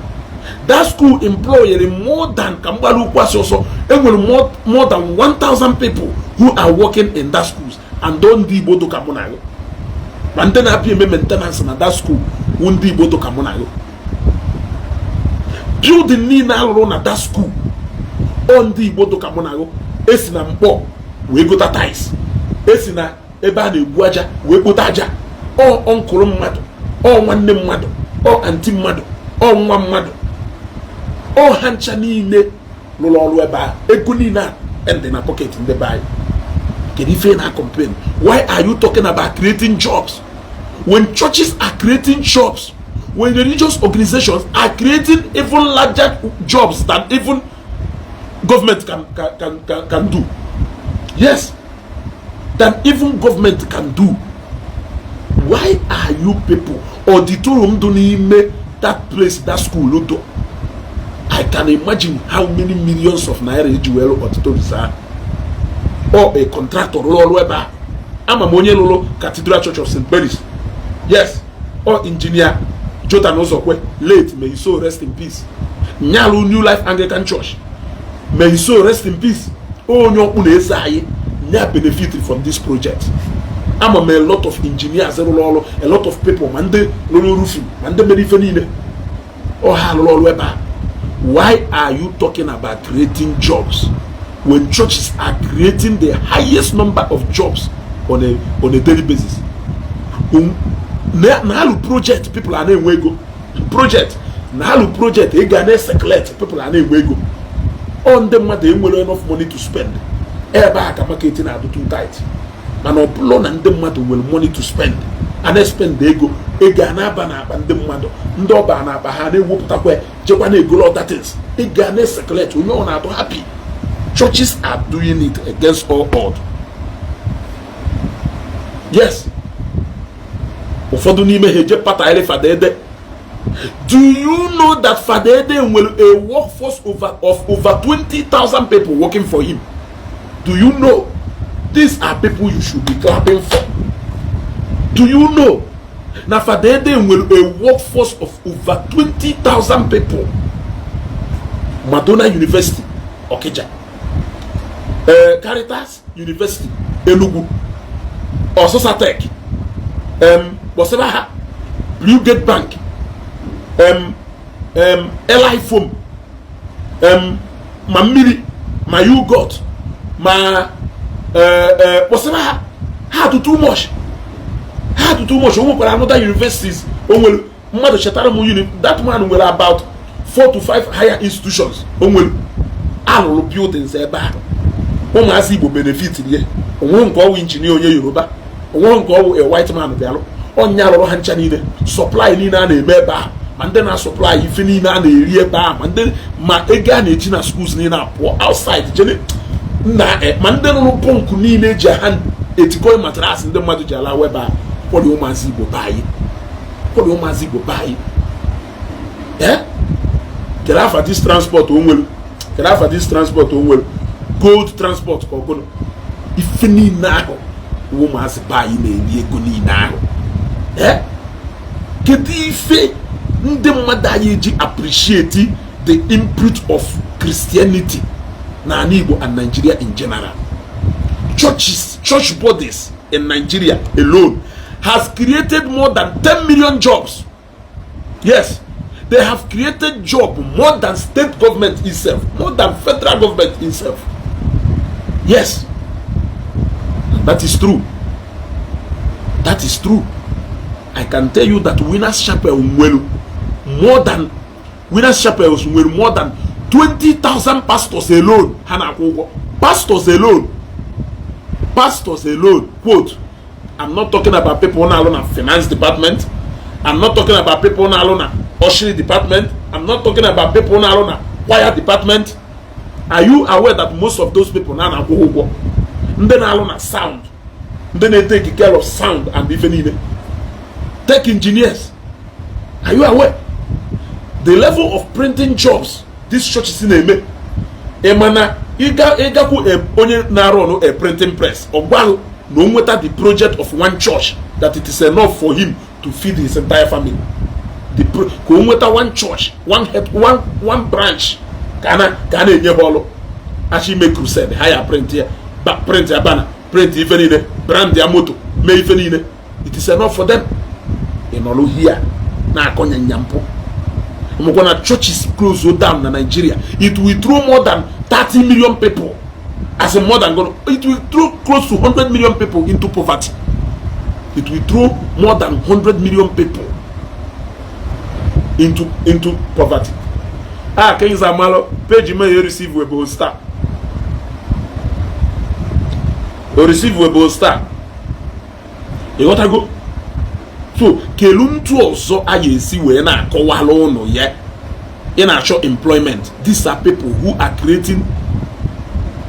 That school employed more than, ka mgbalị ukwu asị ọsọ, enwere more than 1000 people who are working in that schools, and don ndị Igbo dụka mụ na gị, ma ndị na-abịa eme maintenance na that school wụ ndị Igbo dụka mụ na gị. Building niile alụrụ na that school, ọ ndị Igbo dụka mụ na gị esi na Nkpor wee gota tiles, esi na ebe a na-egbu aja wee kpota aja. Ọ uncle mmadụ, ọ nwanne mmadụ, ọ aunty mmadụ, ọ nwa mmadụ, ọ ha ncha niile rụrụ ọrụ ebe a. Ego niile a ndị na pocket ndị be anyị. Kedu ife na complain? Why are you talking about creating jobs when churches are creating jobs, when religious organizations are creating even larger jobs than even government can do? Yes, than even government can do. Why are you people auditorium dị n'ime that place, that school do? I can imagine how many millions of naira eji wee rụọ auditoriums ahụ. Ọ a contractor rụrụ ọrụ ebe a. Ama m onye lụrụ Cathedral Church of St. Mary's. Yes, ọ Engineer Jonathan Ụzọkwe, late, may his soul rest in peace. Nyalụ New Life Anglican Church, may his soul rest in peace. Onye ọkpụ na-ese anyị nya benefit from this project. Ama m a lot of engineers rụrụ ọrụ, a lot of people, ma ndị rụrụ roofing, ma ndị mere ife niile, ọ ha rụrụ ọrụ ebe a. Why are you talking about creating jobs when churches are creating the highest number of jobs on a daily basis? Na-alụ project, people a na-enwe ego. Project na-alụ project, ego a na-ecirculate, people a na-enwe ego. Ọ ndị mmadụ enwere enough money to spend. Ebe a ka market na-adụ too tight, mana ọ bụrụ na ndị mmadụ nwere money to spend, a na-espend ego, ego a na-aba n'akpa ndị mmadụ, ndị ọba na-akpa ha na-ewepụtakwa, jekwa na-egolo other things, ego a na-ecirculate, onye ọ na-atụ happy. Churches are doing it against all odds. Yes, ụfọdụ n'ime ha eje pataịrị Fada Ede. Do you know that Fada Ede nwere a workforce of over 20,000 people working for him? Do you know these are people you should be clapping for? Do you know na Fada Ede nwere a workforce of over 20,000 people? Madonna University Okija, Caritas University Enugu, Ọsụsa Tech, kpọsịba ha, Blue Gate Bank, Eli Foam, ma mmiri, ma yogurt, ma kpọsịba ha. Ha too much, ha too much. O nwekwara another universities o nwere. Mmadụ chetara m uni that man nwere about four to five higher institutions. O nwere alụrụ buildings ebe ahụ, ụmụazị Igbo benefit rie. Onwe nke ọwụ injinia onye Yoruba, onwe nke ọwụ a white man bịalụ ọnya alụrụ ha ncha niile. Supply niile a na-eme ebe ahụ, ma ndị na-asupply ife niile a na-eri ebe ahụ, ma ndị ma ego a na-eji na schools niile apụọ outside jere na ma ndị rụrụ bunk niile eji ha etikọ mattress ndị mmadụ ji ala ebe ahụ, kwọrọ ụmụazị Igbo be anyị, kwọrọ ụmụazị Igbo be anyị. Ee, kedu afa this transport o nwere? Kedu afa this transport o nwere? Gold Transport ka ọgụnụ. Ife niile ahụ, ụmụazị be anyị na-eri ego niile ahụ. Ee, kedu ife ndị mmadụ anyị eji appreciate the input of Christianity na ala Igbo and Nigeria in general? Churches, church bodies in Nigeria alone has created more than 10 million jobs. Yes, they have created job more than state government itself, more than federal government itself. Yes, that is true, that is true. I can tell you that Winners Chapel nwere more than, Winners Chapel nwere more than 20,000 pastors alone ha na-akwụ ụgwọ. Pastors alone, pastors alone, quote. I'm not talking about people na-alụ na finance department. I'm not talking about people na-alụ na ushering department. I'm not talking about people na-alụ na choir department. Are you aware that most of those people na na-akwụ ụgwọ? Ndị na-alụ na sound, ndị na-etake care of sound and ife niile, tech engineers, are you aware the level of printing jobs these churches na-eme? Ị ma na ịgakwu onye na-arụ ọrụ a printing press, ọ gwaghị na o nweta the project of one church, that it is enough for him to feed his entire family. Ka o nweta one church, one head, one branch, ka a na-enye ha ọrụ, achọ ime crusade, ha ya print ya, print ya banner, print ife niile, brand ya moto, mee ife niile, it is enough for them. Ị nọrọ here na-akọ nyanya mpụ mụkwa na churches close down na Nigeria, it will throw more than 30 million people, as in more than gonna, it will throw close to 100 million people into poverty. It will throw more than 100 million people into poverty. Ah, Kings Amalo page me you receive webo star o receive webo star. Ịghọtago? So kelu ntụ ọzọ a ga-esi wee na-akọwala ụnụ ya. Ị na-achọ employment, these are people who are creating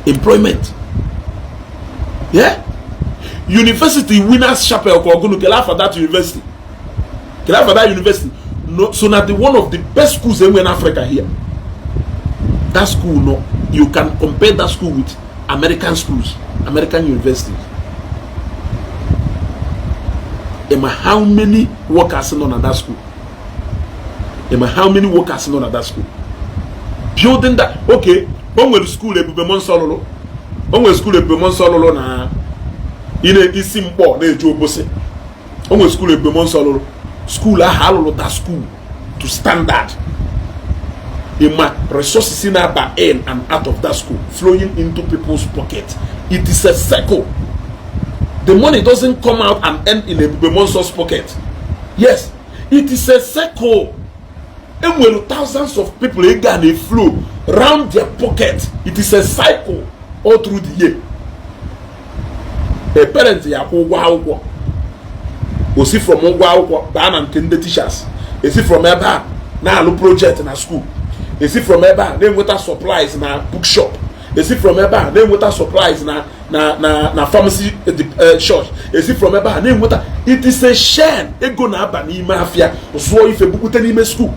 employment. Yeah, University Winners Chapel ka ọgụnụ. Kele afa that university, kele afa that university. No, so na the one of the best schools enwe in Africa here, that school, no, you can compare that school with American schools, American universities. Ema how many workers nọ na that school? Ema how many workers nọ na that school building that? Okay, o nwere school Ebube Mmụọ Nsọ lụrụ, o nwere school Ebube Mmụọ Nsọ lụrụ na Ị na-isi mkpọ na-eje Obosi, o nwere school Ebube Muonso lụrụ. School ahụ alụrụ, that school to standard. Ịma resources na-aba in and out of that school, flowing into people's pocket. It is a circle. The money doesn't come out and end in Ebube Muonso's pocket. Yes, it is a circle. Enwere thousands of people ego a na-flow round their pocket. It is a cycle all through the year. A parent ya akwụ ụgwọ akwụkwọ, o si from ụgwọ akwụkwọ baa na nke ndị teachers, esi from ebe a na-alụ project na school, esi from ebe a na-enweta supplies na bookshop, esi from ebe a na-enweta supplies na pharmacy shop, esi from ebe a na-enweta. It is a chain. Ego na-aba n'ime afịa, zụọ ife, bupute n'ime school.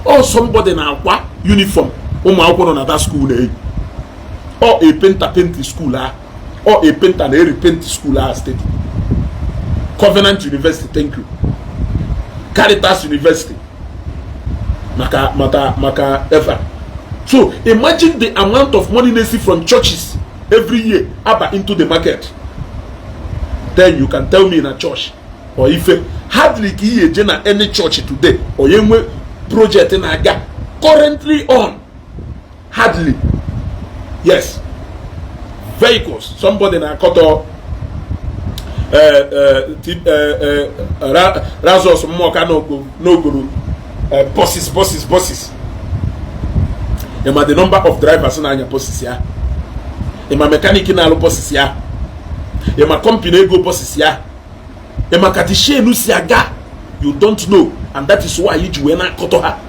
Ọ somebody na-akwa uniform ụmụ akwụkwọ nọ na that school na-eyi. Ọ a painter paint school ahụ, ọ a painter na-repaint school ahụ steady. Covenant University, thank you. Caritas University, maka ever. So imagine the amount of money na-esi from churches every year aba into the market. Then you can tell me na church or ife, hardly ka ihe eje na any church today onye nwe project na-aga currently on. Hardly. Yes, vehicles. Somebody na-akọtọ Razors Mmụọka n'ogoro buses, buses, buses. Ịma the number of drivers na-anya buses ya? Ịma mechanic na-alụ buses ya? Ịma company ego buses ya? Ịma ka the chain si aga? You don't know, and that is why iji wee na-akọtọ ha.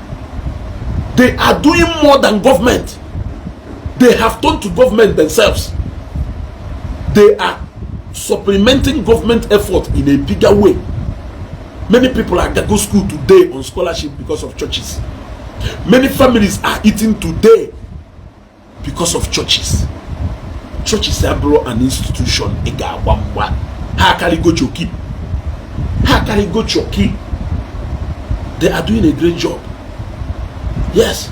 They are doing more than government. They have turned to government themselves. They are supplementing government effort in a bigger way. Many people are go school today on scholarship because of churches. Many families are eating today because of churches. Churches abụrụ an institution ị ga-agba mgba. Ha akarịgo choki, ha akarịgo choki. They are doing a great job. Yes,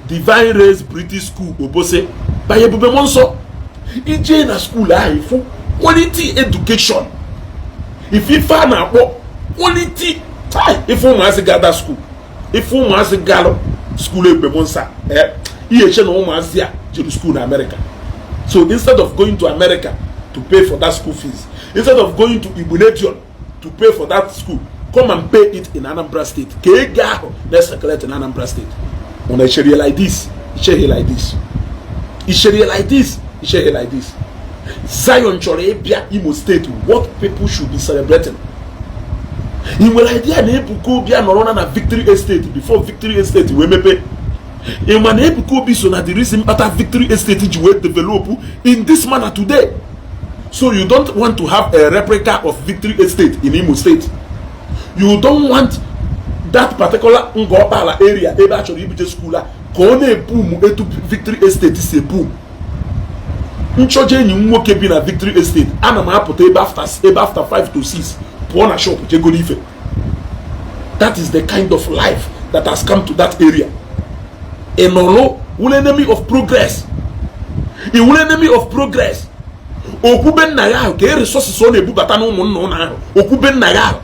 Divine Race British School Obose by Ebube Muonso. Ije na school ahụ, ifu quality education, ife a na-akpọ quality. Ife ụmụazị gada school, ife ụmụazị galụ school Ebube Muonso, ihe eche na ụmụazị a jere school na America. So instead of going to America to pay for that school fees, instead of going to Igbinedion to pay for that school, come and pay it in Anambra State, ka ego ahụ na-circulate in Anambra State. Una echerie like this, ichehie like this, icherie like this, ichehie like this. Zion chọrọ ịbịa Imo State. What people should be celebrating. Ị nwere idea na Ebuka Obi anọrọ na Victory Estate before Victory Estate wee mepee? Ị ma na Ebuka Obi so na the reason kpata Victory Estate ji wee develop in this manner today? So you don't want to have a replica of Victory Estate in Imo State. You don't want that particular Ngọkpala area ebe a chọrọ ibuje school a ka ọ na-eboom etu Victory Estate si eboom. Nchọje enyi m nwoke bi na Victory Estate, ana m apụta ebe after 5 to 6, pụọ na shop, jegoro ife. That is the kind of life that has come to that area. Ị nọrọ wụrụ enemy of progress. Ị wụrụ enemy of progress. Okwube nna ya ahụ ka e resources ọ na-ebubata na ụmụnna ụlọ ahụ. Okwube nna ya ahụ,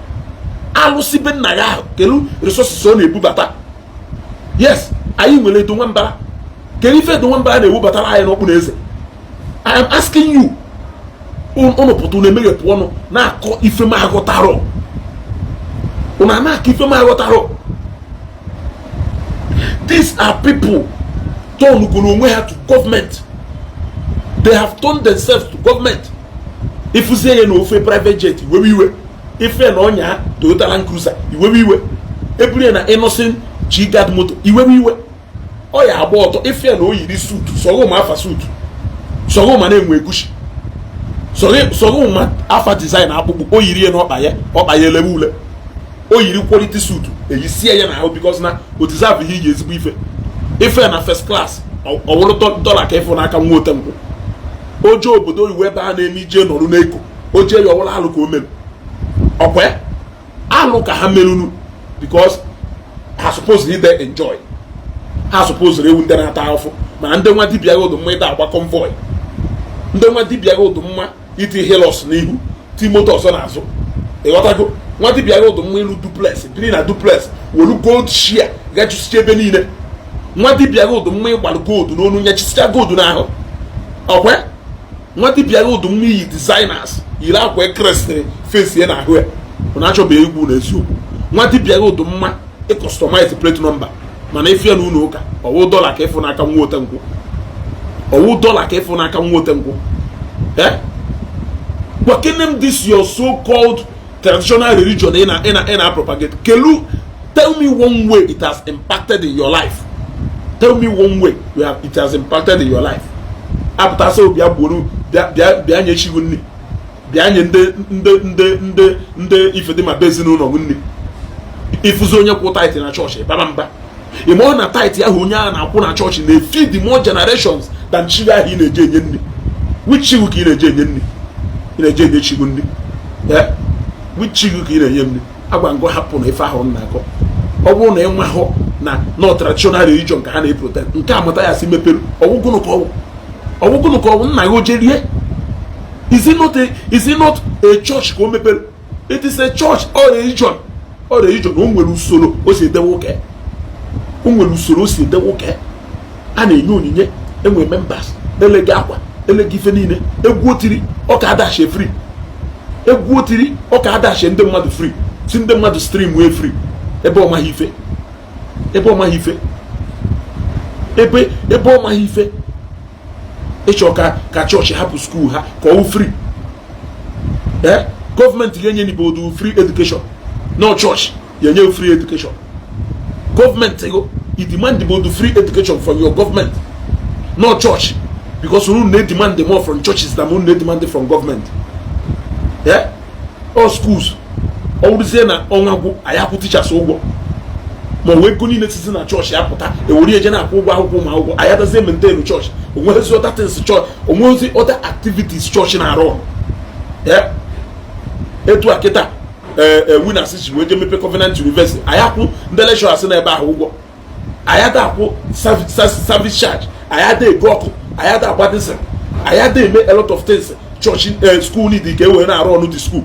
alụsị be nna ya ahụ, kelu resources ọ na-ebubata. Yes, anyị nwere Edo Nwambara. Kedu ife Edo Nwambara na-ewebatara anyị n'okpuru eze? I am asking you. Unu pụta, unu emeghepụ ọnụ na-akọ ife m aghọtarọ. Unu a na-akọ ife m aghọtarọ. These are people turn goro onwe ha to government. They have turned themselves to government. Ifuzie ya na ofe private jet, iwewe iwe. Ife na ọnya Toyota Land Cruiser, iwewe iwe. Eburu ya na Innoson G-Guard moto, iwewe iwe. Ọ ya agba ọtọ. Ife na o yiri suit, sọrọ ma afa suit, sọrọ ma na-enwe egusi, sọrọ ma afa design akpụkpọ o yiri ya n'ọkpa ya, ọkpa ya elewe ule. O yiri quality suit, eyisie ya n'ahụ, because na o deserve ihe iyi ezigbo ife. Ife na first class, ọ wụrụ dọla ka ịfụ n'aka nwa ote nkwụ. Oje obodo oyibo ebe a na-eme ije nọrụ n'eko, oje ya ọwụrụ alụ ka o merụ. Ọkwa ya alụ ka ha merunu, because ha suppose ide enjoy, ha suppose ewu ndị na-ata ahụfụ. Mana ndị nwa dibịa gị ụdụ mma ịda agba convoy, ndị nwa dibịa gị ụdụ mma. Iti Hilux n'ihu, ti moto ọzọ n'azụ, ịghọtago? Nwa dibịa gị ụdụ mma ịlụ duplex, biri na duplex, welu gold share gachụsicha ebe niile. Nwa dibịa gị ụdụ mma ịgbalụ gold n'onu, nyechisicha gold n'ahụ ọkwe. Nwa dibịa gị ụdụ mma iyi designers, yiri akwa ekeresịrị fesie n'ahụ ya. Ọ na-achọbeghị ikwu na eziokwu. Nwa dibịa gị ụdụ mma ịcustomize plate number, mana ịfịa na ụlọ ụka, ọwụ dọla ka ịfụ n'aka nwa ote nkwụ, ọwụ dọla ka ịfụ n'aka nwa ote nkwụ. Eh, gwakene m, this your so called traditional religion ị na propagate, kelu, tell me one way it has impacted in your life. Tell me one way it has impacted in your life. Apụtasị bịa gbuoro, bịa, bịa, bịa nye chigu nri, bịa nye ndị ifedị ma be ezinụlọ gị nri. Ịfụzi onye kwụ tithe na chọọchị, baba mba. Ị ma ọ na tithe ahụ onye a na-akwụ na chọọchị na-efeed more generations than chi ahụ ị na-eje enye nri? Which chigu ka ị na-eje enye nri? Ị na-eje enye chigu nri? Eh, which chigu ka ị na-enye nri? Agwa ngụ, hapụ na ife ahụ m na-akọ. Ọ bụrụ na ị nwahụ na nọ traditional religion ka ha na-eprotect nke amata ya si mepere ọgwụgụnụ ka ọwụ, ọgwụgụnụ ka ọwụ nna gị oje rie. Is it not a church ka o mepere? It is a church or religion, or religion. O nwere usoro o si edewe ụka, o nwere usoro o si edewe ụka. A na-enye onyinye, enwe members, elega akwa, elega ife niile, egwu otiri ọka adashe free, egwu otiri ọka adashe ndị mmadụ free, si ndị mmadụ stream wee free. Ebe ọ maghị ife, ebe ọ maghị ife, ebe ọ maghị ife, ịchọ ka chọọchị hapụ school ha ka ọ wụ free. Ee, gọọmenti ga-enye n'ibodo free education? No, chọọchị ga-enye free education? Gọọmenti go i demand bodo free education from your government, no church, because unu na-demand more from churches than unu na-demand from government. Yeah? All schools, ọ bụrụzie na ọnwa gwụ, anyị akwụ teachers ụgwọ, ma ọ wee ego niile sizi na chọọchị apụta, ewere eje na-akwụ ụgwọ akwụkwọ ụmụ akwụkwọ. Anyị adazie maintain chọọchị, onweghịzi other things chọọchị, onweghịzi other activities chọọchị na-arụ. Yeah? Etu a kịta, ee, Winners ji wee jee mepe Covenant University, anyị akwụ ndị lecturers n'ebe ahụ ụgwọ, anyị ada akwụ service charge, anyị ada ego ọkụ, anyị ada agba diesel, anyị ada eme a lot of things chọọchị, school need ka e wee na-arụ ọnụ dị school.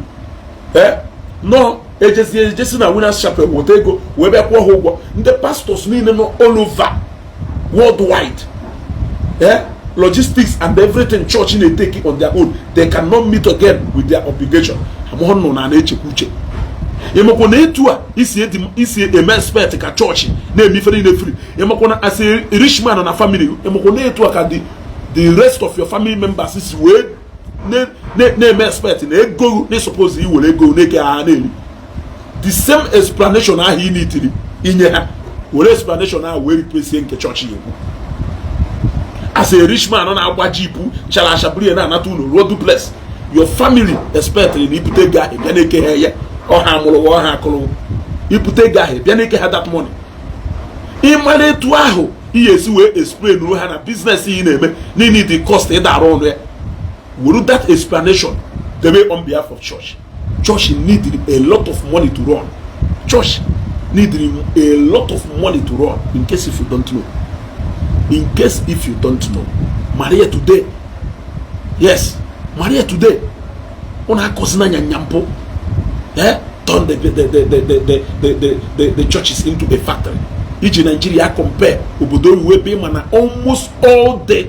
Ee, nọ ejezie ejesi na Winners Chapel weta ego wee bịa kwụọ ha ụgwọ. Ndị pastors niile nọ all over worldwide, eh, logistics and everything church na-etake on their own, they cannot meet again with their obligation. Amụghọ nọ na na-echekwa uche. Ịmakwa na etu a isi eme expect ka chọọchị na-eme ife niile free, ịmakwa na as a rich man na family, ịmakwa na etu a ka the rest of your family members si wee na-eme expect na ego na suppose iwere ego na-eke ha na-eri? The same explanation ahụ ị nitiri inye ha, were explanation ahụ wee replace nke chọọchị ya ekwu. As a rich man na-agba jeep chara acha buru ya na-anata ụlọ ruo duplex, your family expect na ibute ego ahụ bịa na-eke ha ya. Ọha mụrụ, ọha akụrụ, ibute ego ahụ bịa na-eke ha that money. Ịmara etu ahụ ị ga-esi wee explain ruo ha na business ị na-eme niile the cost ịda arụ ọrụ ya, were that explanation debe on behalf of church. Church need a lot of money to run. Church need a lot of money to run. In case if you don't know, in case if you don't know, Maria today, yes, Maria today, unu akọzina nyanyampụ. Eh, turn the churches into a factory. Iji Nigeria compare obodo oyibo, ebe ịma na almost all the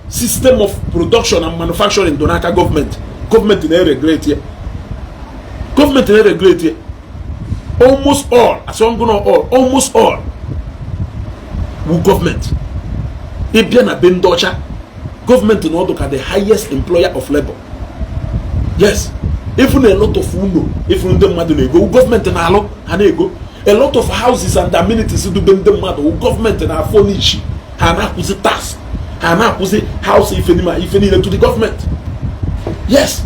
system of production and manufacturing dị n'aka gọọmenti. Gọọmenti na-eregulate ya, gọọmenti na-eregulate ya almost all, asọngụ na all, almost all wu gọọmenti. Ịbịa na be ndị ọcha, gọọmenti na ọdụ ka the highest employer of labor. Yes, even a lot of ụlọ ifuru ndị mmadụ na-ego, gọọmenti na-alụ ha na-ego. A lot of houses and amenities dube ndị mmadụ, gọọmenti na-afurnish ha, na-akwụzi tax ha, na-akwụzi house ife n'ime ife niile to the government. Yes,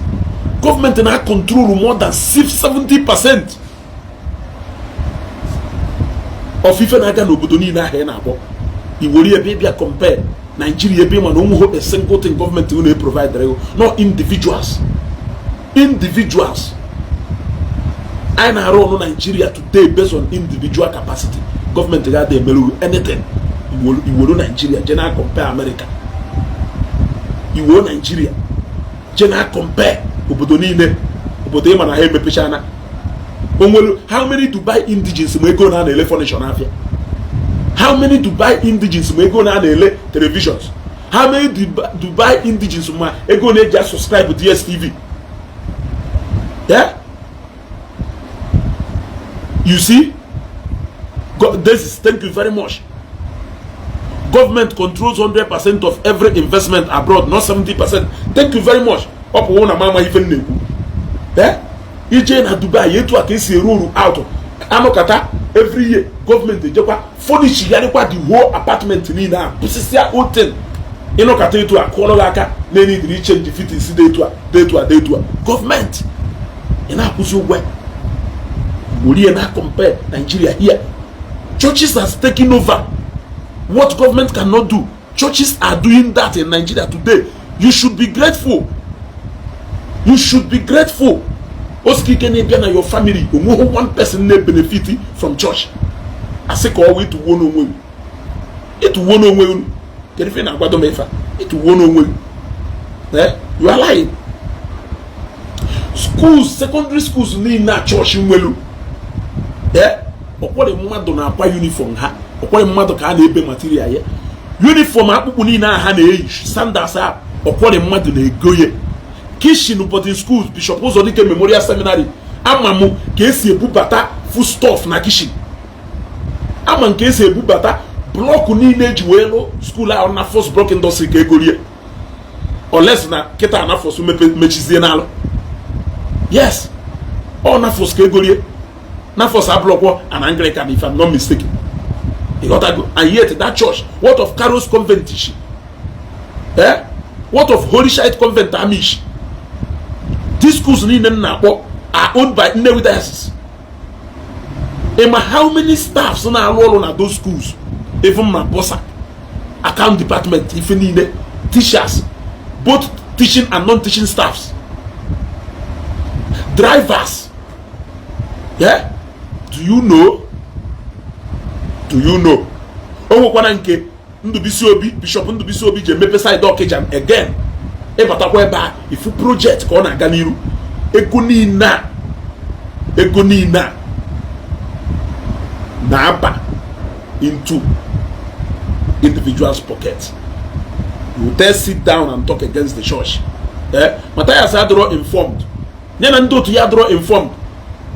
gọọmenti na-control more than 70% of ife na-aga n'obodo niile ahụ ị na-akpọ iwere ebe. Ịbịa compare Nigeria, ebe ịma na onweghị a single thing gọọmenti na-provide ego, no, individuals, individuals. Anyị na-arụ ọrụ Nigeria today based on individual capacity. Gọọmenti ga-ada emerụ anything. Iwere Nigeria je na compare America, iwere Nigeria Je na compare obodo niile, obodo ịma na ha emepechana onwere. How many Dubai indigenes ma ego na na-ele furniture n'afịa? How many Dubai indigenes ma ego na na-ele televisions? How many Dubai indigenes ma ego na-eji subscribe DSTV? Yeah? You see God, this is, thank you very much. Government controls 100% of every investment abroad, not 70%. Thank you very much. Ọ pụwo na mama ife m na-ekwu. Eh? Ije na Dubai, etu a ka esi eru uru out anụkata. Every year, gọọmenti ejekwa furnishgharịkwa the whole apartment niile a, bụsịsịa oten ịnọkata etu a kụọrọ gị aka na-enidiri ichange fittings dị etu a, dị etu a, dị etu a. Gọọmenti ị na-akwụzi ụgwọ were na compare Nigeria here. Churches has taken over what government cannot do. Churches are doing that in Nigeria today. You should be grateful. You should be grateful. Osikike na-ebịa na your family, onweghị one person na-benefit from church. Asị ka ọ wee ịtụwuo n'onwe gị, ịtụwuo n'onwe gị. Kedu ife ị na-agwado m ife a? Ịtụwuo n'onwe gị. Eh, you are lying. Schools, secondary schools niile a chọọchị nwelu, ee, ọkwọrị mmadụ na-akwa uniform ha, ọkwọrị mmadụ ka a na-ebe material ya, uniform, akpụkpụ niile a ha na-eyi, sandals a, ọkwọrị mmadụ na-ego ya. Kitchen boarding schools, Bishop Ụzọdike Memorial Seminary, ama m ka esi ebubata foodstuff na kitchen, ama nke esi ebubata block niile eji wee lụ school ahụ na First Block Industry ka ego rie oles na kịta na fọs mepe mechizie n'alụ. Yes, ọ na fọs ka ego rie na fọs abụlọkwọ an Anglican, if I'm not mistaken. Ịghọtago? And yet that church, what of Carols Convent ishi, eh, what of Holy Child Convent Amish? These schools niile m na-akpọ are owned by Nnewi Diocese. Ịma how many staffs na-arụ ọrụ na those schools? Even na bursar, account department, ife niile, teachers, both teaching and non-teaching staffs, drivers. Yeah, do you know? Do you know o nwekwana nke Ndụbisi Obi, Bishop Ndụbisi Obi ji emepe side Okija again? Ịbatakwa ebe a, ifu project ka ọ na-aga n'iru. Ego niile a, ego niile a na-aba into individuals' pocket. You tell sit down and talk against the church. Eh, Matthias adịrọ informed, ya na ndị otu ya adịrọ informed.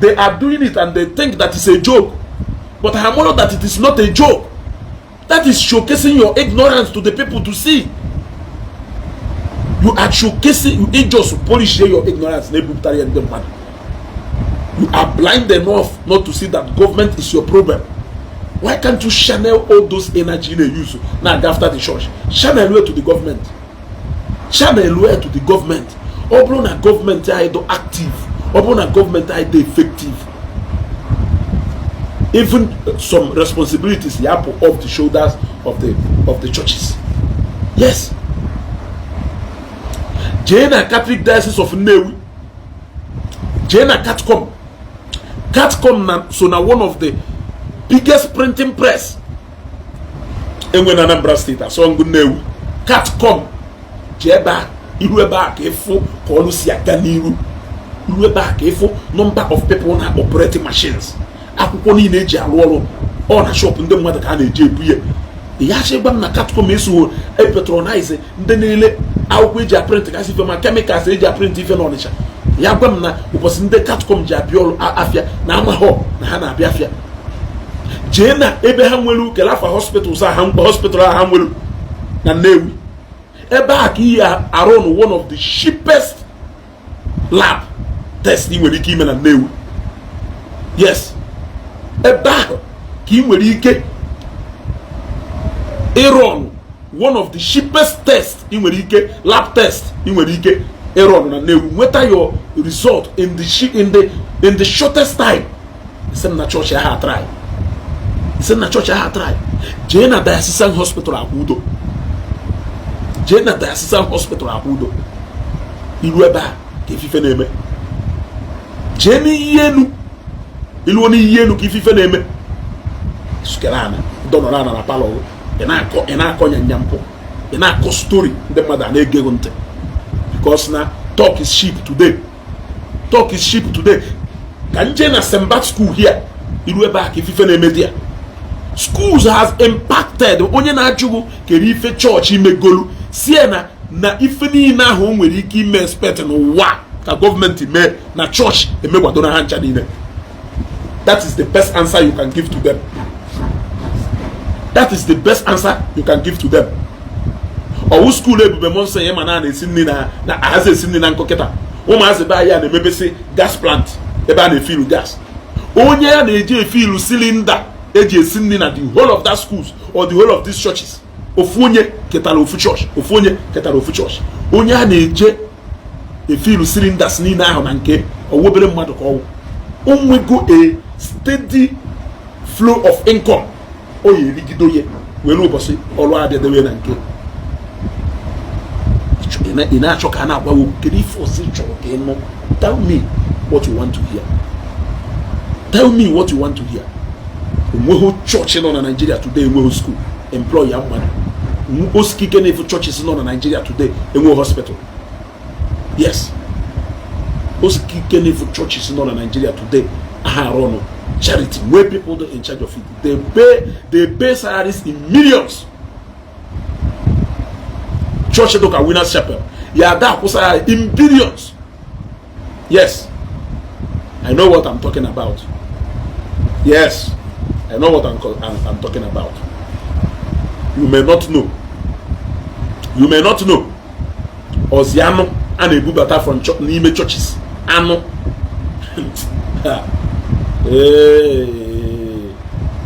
They are doing it and they think that it's a joke, but I know that it is not a joke. That is showcasing your ignorance to the people to see. You are showcasing, you just polish your ignorance na-ebupụtara ya ndị mmadụ. You are blind enough not to see that government is your problem. Why can't you channel all those energy you use na after the church? Channel way to the government, channel way to the government. Ọ bụrụ na gọọmenti anyị dị active, ọ bụrụ na gọọmenti anyị dị effective, even some responsibilities ya put off the shoulders of the churches. Yes, jee na Catholic Diocese of Nnewi, jee na Catcom. Catcom na so na one of the biggest printing press enwe na Anambra State, Asọngụ Nnewi. Catcom, jee ebe a, iru ebe a ka ịfụ ka ọrụ si aga n'iru. Iru ebe a ka ịfụ number of people na operating machines, akwụkwọ niile eji arụ ọrụ. Ọ na shop ndị mmadụ ka a na-eji ebu ya. Ya chịgba m na Catcom eso epatronize ndị niile akwụkwọ eji aprint gasị ife, ma chemicals eji aprint ife n'Ọnịcha. Ya gwa m na ụbọchị ndị Catcom ji abịa ọrụ afịa na amaghọ na ha na-abịa afịa. Jee na ebe ha nwere kele afa hospitals a ha, hospital a ha nwere na Nnewi, ebe a ka ihe arụ na one of the cheapest lab test ị nwere ike ime na Nnewi. Yes, ebe ahụ ka ị nwere ike ịrọn one of the cheapest test ị nwere ike, lab test ị nwere ike ịrọn na Nnewi, nweta your result in the shortest time. Sị m na chọọchị ahụ atry, sị m na chọọchị ahụ atry. Jee na Diocesan Hospital Akwudo, jee na Diocesan Hospital Akwudo, iru ebe a ka ifife na-eme. Jee n'iyi elu, iluo n'iyi elu ka ifife na-eme. Sukere ana dọnọrọ ana na parlour, ị na-akọ, ị na-akọ nyanya mpụ, ị na-akọ story, ndị mmadụ a na-ege gị ntị because na Talk is cheap today, talk is cheap today. Ka nje na Sembat School here, iru ebe a ka ifife na-eme di ya. Schools has impacted. Onye na-ajụghị kere ife chọọchị imegolu sie na ife niile ahụ o nwere ike ime expect n'ụwa ka gọọmenti mee na chọọchị emegwadoro ha ncha niile. That is the best answer you can give to them. That is the best answer you can give to them. Ọwụ school Ebube Muonso ya ma na na-esi nri na ahazi esi nri na nkụ. Kịta ụmụazị be anyị a na-emebesi gas plant ebe a na-efilu gas. Onye ya na-eji efilu cylinder eji esi nri na the whole of that schools or the whole of these churches, ofu onye ketara ofu chọọchị, ofu onye ketara ofu chọọchị, onye a na-eje efilu cylinders niile ahụ na nke ọwụ obere mmadụ ka ọwụ onwego a steady flow of income o ya erigido ya were ụbọchị ọrụ abịadewe na nke ị na-achọ ka a na-agwa okwu. Kedu ife ọzọ ị chọrọ ka ị nụ? Tell me what you want to hear. Tell me what you want to hear. Onweghị chọọchị nọ na Nigeria today enweghị school employ ya mmadụ. Osikike na-efu churches nọ na Nigeria today enweghị hospital. Yes, osikike na-efu churches nọ na Nigeria today aha arụ ọnụ charity where people dey in charge of it. They pay salaries in millions. Church dụka Winners Chapel ya ada akwụ salary in billions. Yes, I know what I'm talking about. Yes, I know what I'm talking about. You may not know, you may not know. Ozi anụ a na-ebubata from n'ime churches anụ.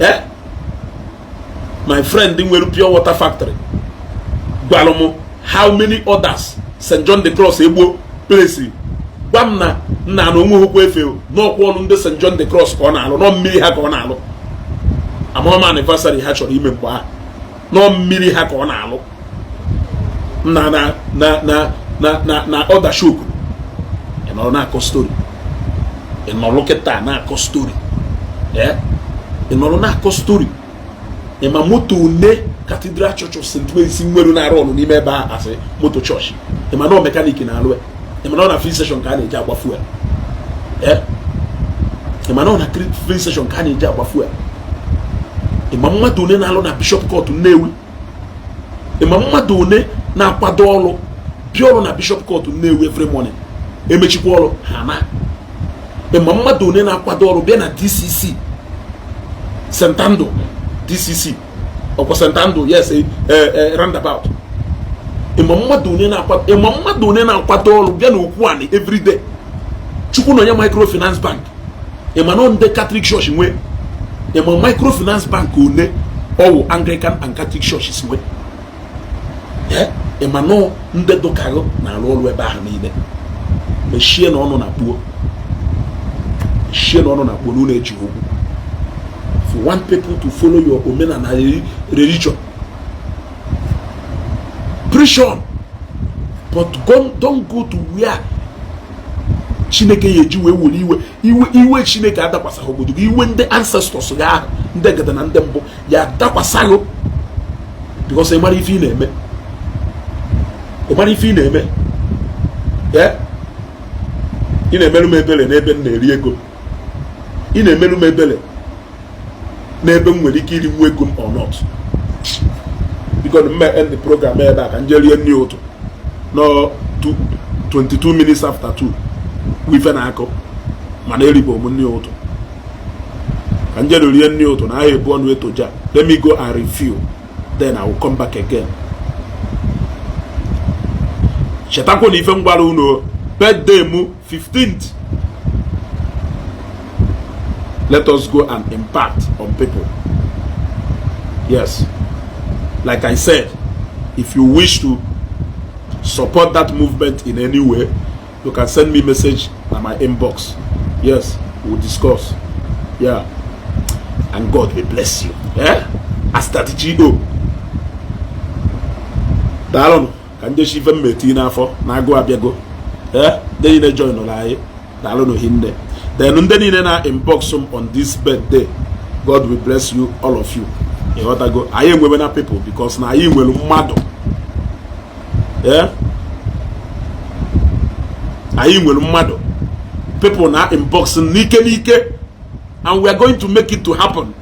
Eh? My friend nwere pure water factory gwalụ m how many others St. John the Cross egbo place. Gwa m na nna na onwe hụkwa efe n'ọkwa ọrụ ndị St. John the Cross ka ọ na-alụ nọ mmiri ha ka ọ na-alụ. Amam anniversary ha chọrọ ime mgbe ahụ nọ mmiri ha ka ọ na-alụ na na na na na na na ọda shoku. Ị nọrọ na-akọ story, ị nọrọ kịta na-akọ story. Ee, ị nọrọ na-akọ story. Ị ma moto one Cathedral Church of St. Mary's nwere na-arụ ọrụ n'ime ebe a asị moto chọọchị? Ị ma na ọ mechanic na-alụ ya? Ị ma na ọ na filling station ka a na-eji agba fuel? Ee, ị ma na ọ na filling station ka a na-eji agba fuel? Ị ma mmadụ one na-alụ na Bishop Court Nnewi? Ị ma mmadụ one na-akwado ọrụ bịa ọrụ na Bishop Court Nnewi every morning, emechikwa ọrụ ha na? Ị ma mmadụ one na-akwado ọrụ bịa na DCC St. Andrew, DCC ọkwa St. Andrew, yes, roundabout? Ị ma mmadụ one na-akwado ọrụ bịa n'okwu anị everyday chukwu na onye microfinance bank? Ị ma na ndị Catholic Church nwe? Ị ma microfinance bank one ọwụ Anglican and Catholic Churches nwe? Ị ma nọ ndị dụkarụ na-arụ ọrụ ebe ahụ niile? Mechie na ọnụ na kpuo, mechie na ọnụ na kpuo na unu eji okwu. If you want people to follow your omenala religion, preach on, but go, don't go to where Chineke ya eji wee were iwe iwe iwe Chineke adakwasahụ obodo gị. Iwe ndị ancestors gị ahụ, ndị egede na ndị mbụ ya adakwasahụ, because ị mara ife ị na-eme, ị mara ife ị na-eme. Ị na-emerụ m ebere n'ebe m na-eri ego. Ị na-emerụ m ebere n'ebe m nwere ike iri nwa ego m or not. Biko, mme end the program ebe a ka m jee rie nri ụtụ nọ 22 minutes after 2 ife na-akụ, mana eribo m nri ụtụ. Ka m jere rie nri ụtụ na ahịa ebu ọnụ etoja. Let me go and refill, then I will come back again. Chetakwa na ife m gwara unu, birthday mu 15th, let us go and impact on people. Yes, like I said, if you wish to support that movement in any way, you can send me message na my inbox. Yes, we'll discuss. Yeah, and God will bless you. Yeah, as go. Daalụnụ. Ka njechi ife mmeti n'afọ na agụ abịago. Ee, ndị niile join ụlọ anyị, daalụnụ hinne. Then ndị niile na inbox m on this birthday, God will bless you, all of you. Ịghọtago? Anyị enwewe na people because na anyị nwere mmadụ. Ee. Anyị nwere mmadụ, people na inbox n'ike n'ike, and we are going to make it to happen.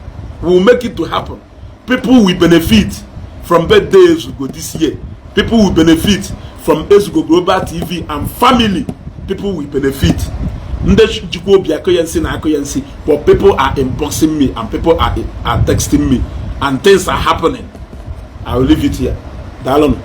We will make it to happen. People will benefit from birthday Ezugo this year. People will benefit from Ezugo Global TV and family. People will benefit. Ndị jikwa obi akụ ya nsị na akụ ya nsị, but people are inboxing me and people are texting me and things are happening. I will leave it here. Daalụnụ.